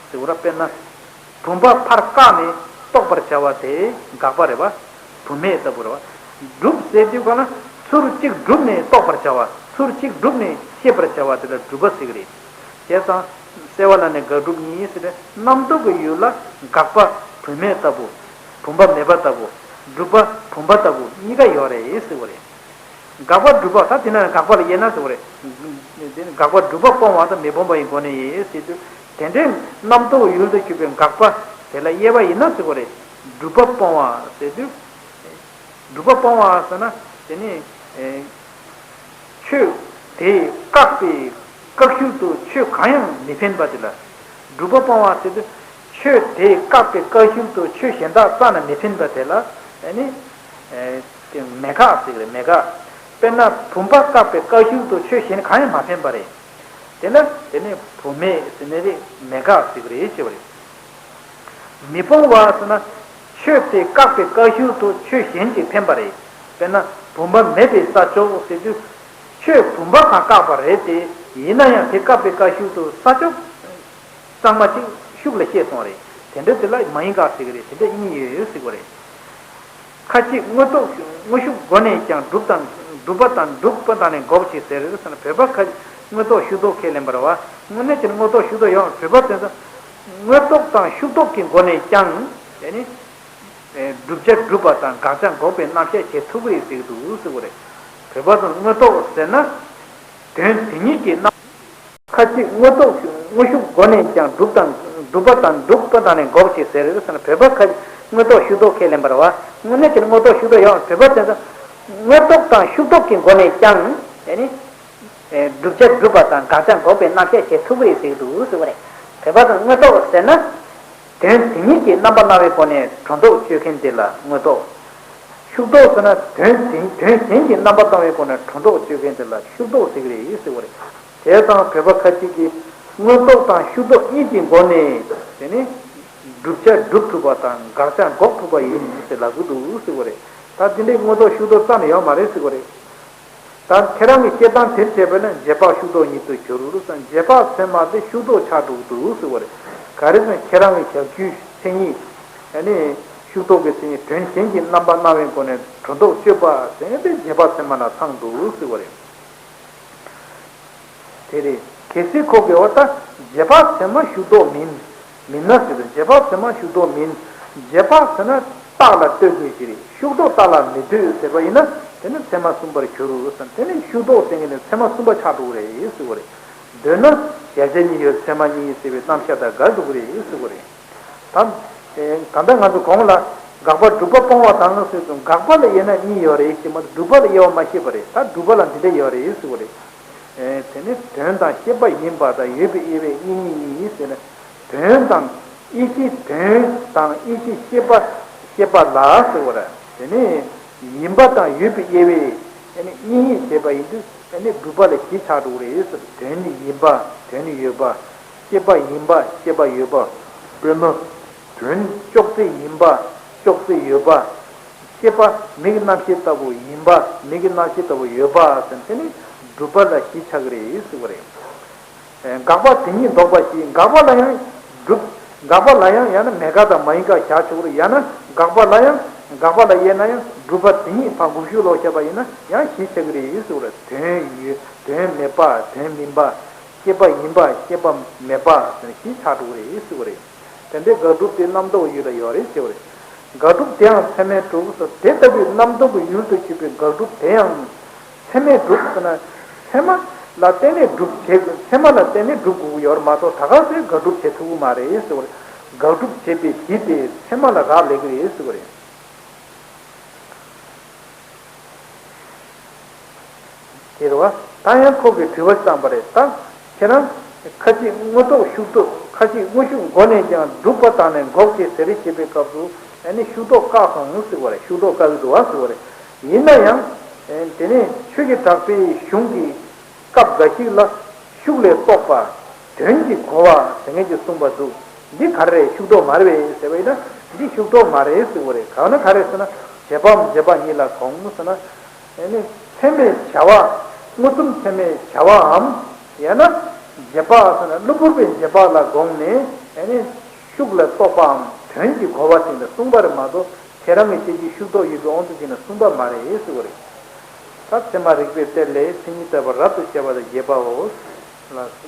ཟེར་བ་རེད། དཔེར་ན། བུམ་པ་ཕར་བཀག་ནས་རྟོགས་པར་བྱ་བ་དེ་དགག་པ་རེད་པ། བུད་མེད་ལྟ་བུ་རེད་པ། སྒྲུབ་ཟེར་དུས་གང་ལ་ཚུར་གཅིག་བསྒྲུབས་ནས་རྟོགས་པར་བྱ་བ། ཚུར་གཅིག་བསྒྲུབས་ནས་ཤེས་པར་བྱ་བ་དེ་ལ་སྒྲུབ་པ་ཟེར་གི་རེད། བྱས་ཙང་། སེལ་བ་ལ་ནི་དགག་སྒྲུབ་གཉིས་ཟེར་ཏེ། རྣམ་རྟོག་གི་ཡུལ་ལ་དགག་པ་བུད་མེད་ལྟ་བུ། བུམ་པ་མེད་པ་ལྟ་བུ། སྒྲུབ་པ་བུམ་པ་ལྟ་བུ་གཉིས་ཀ་ཡོད་རེད་ཟེར་བ་རེད། དགག་པ་སྒྲུབ་པ་ད་དེ་ན་དགག་པ་ལ་དབྱེ་ན་ཟེར་བ་རེད། དེ་ནི་དགག་པ་སྒྲུབ་པ་སྤོང་བ་དང་མི་སྤོང་བ་ཡི་སྒོ་ནས་ཡིན་ཟེར་དུས། དེ་འདྲའི་རྣམ་རྟོག་ཡུལ་དུ་གྱུར་པའི་དགག་པ་དེ་ལ་དབྱེ་བ་ཡིན་ན་ཟེར་བ་རེད། སྒྲུབ་པ་སྤོང་བ་ཟེར་དུས། སྒྲུབ་པ་སྤོང་བ་ཟེར་ན་དེ་ནི། ཨེ། ཆོས་དེ་བཀག་པའི་བཀག་ཤུལ་དུ་ཆོས་གང་ཡང་མི་འཕེན་པ་དེ་ལ། སྒྲུབ་པ་སྤོང་བ་ཟེར་དུས། ཆོས་དེ་བཀག་པའི་བཀག་ཤུལ་དུ་ཆོས་གཞན་དག་རྩ་ནས་མི་འཕེན་པ་དེ་ལ། ཨེ་ནི། ཨེ། དེ་མེད་དགག་ཟེར་གི་རེད། མེད་དགག་དཔེར་ན་བུམ་པ་བཀག་པའི་བཀག་ཤུལ་དུ་ཆོས་གཞན་གང་ཡང་མ་འཕེན་པ་རེད། དེ་ལ་དེ་ནི་བུད་མེད་ཟེར་ནི་རེད། མེད་དགག་ཟེར་གི་རེད་ཞེས་པ་རེད། མི་སྤོང་བ་ཟེར་ན། ཆོས་དེ་བཀག་པའི་བཀག་ཤུལ་དུ་ཆོས་གཞན་ཅིག་འཕེན་པ་རེད། དཔེར་ན་བུམ་པ་མེད་པའི་ས་ཕྱོགས་ཟེར་དུས། ཆོས་བུམ་པ་གང་བཀག་པ་རེད་དེ། ཡིན་ན་ཡང་དེ་བཀག་པའི་བཀག་ཤུལ་དུ་ས་ཕྱོགས་གཙང་མ་ཅིག་ཤུགས་ལ་བཤད་སོང་བ་རེད། དེ་འདྲ་དེ་ལ་མ་ཡིན་དགག་ཟེར་གི་རེད། དེ་འདྲ་གཉིས་ཡོད་ཟེར་གི་རེད། ཁ་ཅིག་དངོས་རྟོགས་དངོས་ཤུགས་སྒོ་ནས་ཀྱང་སྒྲུབ་དང་སྒྲུབ་པ་དང་སྒྲུབ་པ་དང་ནི་འགོག་ཅིག་ཟེར་ཟེར་ན། བོད་པ་ཁ་ཅིག་དངོས་རྟོགས་ཤུགས་རྟོགས་ཁས་ལེན་པ་རེད་པ། དངོས་གནས་ཀྱི་དངོས་རྟོགས་ཤུགས་རྟོགས་ཡོད། བོད་པ་དེ་ཚོ་དངོས་རྟོགས་དང་ཤུགས་རྟོགས་ཀྱི་སྒོ་ནས་ཀྱང་དེ་ནི། ཨེ། བསྒྲུབ་བྱ་སྒྲུབ་པ་དང་དགག་བྱ་འགོག་པའི་རྣམ་གཞག་བྱེད་ཐུབ་ཀྱི་རེད་ཟེར་གྱི་འདུག་ཟེར་གྱི་རེད། བོད་པ་ཚོ་དངོས་རྟོགས་ཟེར་ན། དོན་དེ་ཉིད་ཀྱི་རྣམ། ཁ་ཅིག་དངོས་རྟོགས་དངོས་ཤུགས་སྒོ་ནས་ཀྱང་སྒྲུབ་དང་སྒྲུབ་པ་དང་སྒྲུབ་པ་དང་ནི་འགོག་ཅིག་ཟེར་ཟེར་ན། བོད་པ་ཁ་ཅིག་དངོས་རྟོགས་ཤུགས་རྟོགས་ཁས་ལེན་པ་རེད་པ། དངོས་གནས་ཀྱི་དངོས་རྟོགས་ཤུགས་རྟོགས་ཡོད། བོད་པ་དེ་ཚོ་དངོས་རྟོགས་དང་ཤུགས་རྟོགས་ཀྱི་སྒོ་ནས་ཀྱང་དེ་ནི། ཨེ། བསྒྲུབ་བྱ་སྒྲུབ་པ་དང་དགག་བྱ་འགོག་པའི་རྣམ་གཞག་བྱེད་ཐུབ་ཀྱི་རེད་ཟེར་གྱི་འདུག་ཟེར་གྱི་རེད། བོད་པ་ཚོ་དངོས་རྟོགས་ཟེར་ན། དོན་དེ་ཉིད་ཀྱི་རྣམ་པ་སྣང་བའི་སྒོ་ནས་སྒྲོ་འདོགས་གཅོད་མཁན་དེ་ལ་དངོས་རྟོགས། ཤུགས་རྟོགས་ཟེར་ན། དོན་དེ་དོན་གཞན་གྱི་རྣམ་པ་སྣང་བའི་སྒོ་ནས་སྒྲོ་འདོགས་གཅོད་མཁན་དེ་ལ་ཤུགས་རྟོགས་ཟེར་གྱི་རེད་ཟེར་བ་རེད། བྱས་ཙང་བོད་པ་ཁ་ཅིག་གིས་དངོས་རྟོགས་དང་ཤུགས་རྟོགས་གཉིས་ཀྱི་སྒོ་ནས་དེ་ནི། བསྒྲུབ་བྱ་སྒྲུབ་ཐུབ་པ་དང་དགག་བྱ་འགོག་ཐུབ་པ་ཡིན་ཟེར་ལབ་ཀྱི་འདུག་ཟེར་བ་རེད། ད་དེ་འདྲའི་དངོས་རྟོགས་ཤུགས་རྟོགས་རྩ་ནས་ཡོད་མ་རེད་ཟེར་བ་རེད། ད་ཁྱེད་རང་གི་བཤད་སྟངས་དེར་བྱས་པ་ན་རྗེས་དཔག་ཤུགས་རྟོགས་ཉིད་དུ་གྱུར་ཟེར། རྗེས་དཔག་ཚད་མ་དེ་ཤུགས་རྟོགས་ཆགས་འགྲོ་གི་འདུག་ཟེར་བ་རེད། ག་རེ་ཟེར་ན་ཁྱེད་རང་གི་ཞབས་ཞུའི་མཚན་ཉིད། ཨ་ནི་ཤུགས་རྟོགས་ཀྱི་མཚན་ཉིད་དོན་གཞན་གྱི་རྣམ་པ་སྣང་བའི་སྒོ་ནས་སྒྲོ་འདོགས་གཅོད་པ་ཟེར་ཏེ་རྗེས་དཔག་ཚད་མ་ལ་ཚང་འདུག་ཟེར་བ་རེད། དེ་རེད། གལ་སྲིད་ཁོ་གིས་འོ་ད་རྗེས་དཔག་ཚད་མ་ཤུགས་རྟོགས་མིན། མིན་ན་ཟེར་དུས། རྗེས་དཔག་ཚད་མ་ཤུགས་རྟོགས་མིན། རྗེས་དཔག་ཟེར་ན་རྟགས་ལ་ལྟོས་དགོས་ཀྱི་རེད། ཤུགས་རྟོགས་རྟགས་ལ་མི་ལྟོས་ཟེར་བ་ཡིན་ན་དེ་ནི་ཚད་མ་གསུམ་པར་གྱུར་ཟེར། དེ་ནི་ཤུགས་རྟོགས་ཟེར་མཁན་ནི་ཚད་མ་གསུམ་པ་ཆགས་འགྲོ་གི་རེད་ཟེར་བ་རེད། འདོད་ན་གཞལ་བྱ་གཉིས་ཡོད་ཚད་མ་གཉིས་ཡིན་ཟེར་བའི་རྣམ་གཞག་དང་འགལ་འགྲོ་གི་རེད་ཟེར་བ་རེད། ད། ད་ལྟ་ང་ཚོ་གོང་ལ་དགག་པ་སྒྲུབ་པ་སྤོང་བ་དང་ཟེར་དུས། དགག་པ་ལ་དབྱེ་ན་གཉིས་ཡོད་རེད་ཞེས་མ་གཏོགས་སྒྲུབ་པ་ལ་དབྱེ་བ་མ་བཤད་པ་རེད། ད་སྒྲུབ་པ་ལ་འདི་འདྲ་ཡོད་རེད་ཟེར་བ་རེད། ཨེ། དེ་ནི་དོན་དང་ཤེས་པ་ཡིན་པ་དང་ཡོད་པའི་དབྱེ་བས་གཉིས་གཉིས་ཡིན་ཟེར་ན། དོན་དང་དབྱེ་གཞི། དོན་དང་དབྱེ་གཞི་ཤེས་པ། ཤེས་པ་ལ་ཟེར་བ་རེད། དེ་ནི་ཡིན་པ་དང་ཡོད་པའི་དབྱེ་བས་དེ་ནི་གཉིས་དབྱེ་བྱས་པ་ཡིན་དུས། དེ་ནི་སྒྲུབ་པ་ལ་གཞི་ཆགས་འགྲོ་གི་རེད་ཟེར། དོན་ནི་ཡིན་པ། དོན་ནི་ཡོད་པ། ཤེས་པ་ཡིན་པ། ཤེས་པ་ཡོད་པ། དཔེར་ན། དོན་ཅོག་ཙེ་ཡིན་པ། ཅོག་ཙེ་ཡོད་པ། ཤེས་པ་མིག་རྣམ་ཤེས་ལྟ་བུ་ཡིན་པ། མིག་གི་རྣམ་ཤེས་ལྟ་བུ་ཡོད་པ་ཟེར། དེ་ནི་སྒྲུབ་པ་ལ་གཞི་ཆགས་ཀྱི་རེད་ཟེར་བ་རེད། ཨེ། དགག་པ་དེ་ཉིད་ལྡོག་པ་ཞིག་དགག་པ་ལ་ཡང་སྒྲུབ། དགག་པ་ལ་ཡང་ཡང་ན་མེད་དགག་དང་མ་ཡིན་དགག་བཞག་ཆོག་རེད། ཡང་ན་དགག་པ་ལ་ཡང་། དགག་པ་ལ་དབྱེ་ན་ཡང་སྒྲུབ་པ་དེ་ཉིད་ཕར་དགག་ཤུགས་ལོག་བྱས་པ་ཡིན་ན་ཡང་གཞི་ཆགས་ཀྱི་རེད་ཟེར་བ་རེད། དོན་ཡོད། དོན་མེད་པ། དོན་མིན་པ། ཤེས་པ་ཡིན་པ། ཤེས་པ་མེད་པ་ཟེར་ན་གཞི་ཆགས་འགྲོ་གི་རེད་ཟེར་བ་རེད། དེ་འདྲའི་དགག་སྒྲུབ་དེ་རྣམ་རྟོག་ཡུལ་ལ་ཡོད་རེད་ཟེར་བ་རེད། དགག་སྒྲུབ་དེའང་ཚད་མས་གྲུབ་སོ། དེ་ལྟ་བུའི་རྣམ་རྟོག་གི་ཡུལ་དུ་གྱུར་པའི་དགག་སྒྲུབ་དེའང་ཚད་མས་གྲུབ་ཟེར་ན། ཚད་མ་ལ་བརྟེན་ནས་སྒྲུབ་བྱེད་དགོས། ཚད་མ་ལ་བརྟེན་ནས་སྒྲུབ་དགོས་ཀྱི་ཡོད་རེད་མ་གཏོགས། ད་ག་སེ་དགག་སྒྲུབ་བྱེད་ཐུབ་ཀྱི་མ་རེད་ཟེར་བ་རེད། དགག་སྒྲུབ་བྱེད་པའི་གཞི་དེ་ཚད་མ་ལ་རག་ལས་ཀྱི་རེད་ཟེར་བ་རེད། དེ་རེད་བ། ད་ཡང་ཁོ་གིས་དྲི་བ་བཏང་པ་རེད། ད་ཁྱེད་རང་ ཁ་ཅིག་དངོས་རྟོགས་ཤུགས་རྟོགས། ཁ་ཅིག་དངོས་ཤུགས་མགོ་ནས་ཀྱང་སྒྲུབ་པ་དང་ནི་འགོག་བྱེད་ཟེར་རེ་བྱེད་པའི་སྐབས་སུ་ཨ་ནི་ཤུགས་རྟོགས་བཀག་སོང་ཟེར་བ་རེད། ཤུགས་རྟོགས་བཀག་གི་འདུག་བ་ཟེར་བ་རེད། ཡིན་ན་ཡང་དེ་ནས་ཆོས་ཀྱི་གྲགས་པའི་གཞུང་གི་སྐབས་འགའ་ཞིག་ལ་ཤུགས་ལས་རྟོགས་པ་དོན་གྱིས་གོ་བ་ཟེར་མཁན་གྱིས་གསུངས་པ་འདུག་འདི་ག་རེ་རེད། ཤུགས་རྟོགས་མ་རེད་པས་ཟེར་བ་ཡིན་ན་འདི་ཤུགས་རྟོགས་མ་རེད་ཟེར་བ་རེད། གང་ན་ག་རེ་ཟེར་ན་རྗེས་དཔག་རྗེས་དཔག་གཉིས་ལ་གོང་ཟེར་ན། ཨ་ནི་ཚད་མའི་བྱ་བ། མངོན་སུམ་ཚད་མའི་བྱ་བའམ། ཡང་ན། རྗེས་དཔག་ཟེར་ན་གློ་བུར་བའི་རྗེས་དཔག་ལ་དགོངས་ནས་ཨ་ནི། ཤུགས་ལ་རྟོགས་པའམ་དོན་གྱིས་གོ་བ་ཅིག་ལ་གསུངས་པ་རེད་མ་གཏོགས་ཁྱེད་རང་གི་བཤད་རྒྱུའི་ཤུགས་རྟོགས་ཡོད་པའི་དབང་དུ་བྱས་ནས་གསུངས་པ་མ་རེད་ཟེར་བ་རེད། ད་ཚད་མ་རིགས་པས་གཏེར་ལས་མཚན་ཉིད་བཏགས་པ་རབ་ཏུ་བྱེད་པ་དང་རྗེས་དཔག་འོ། ལ།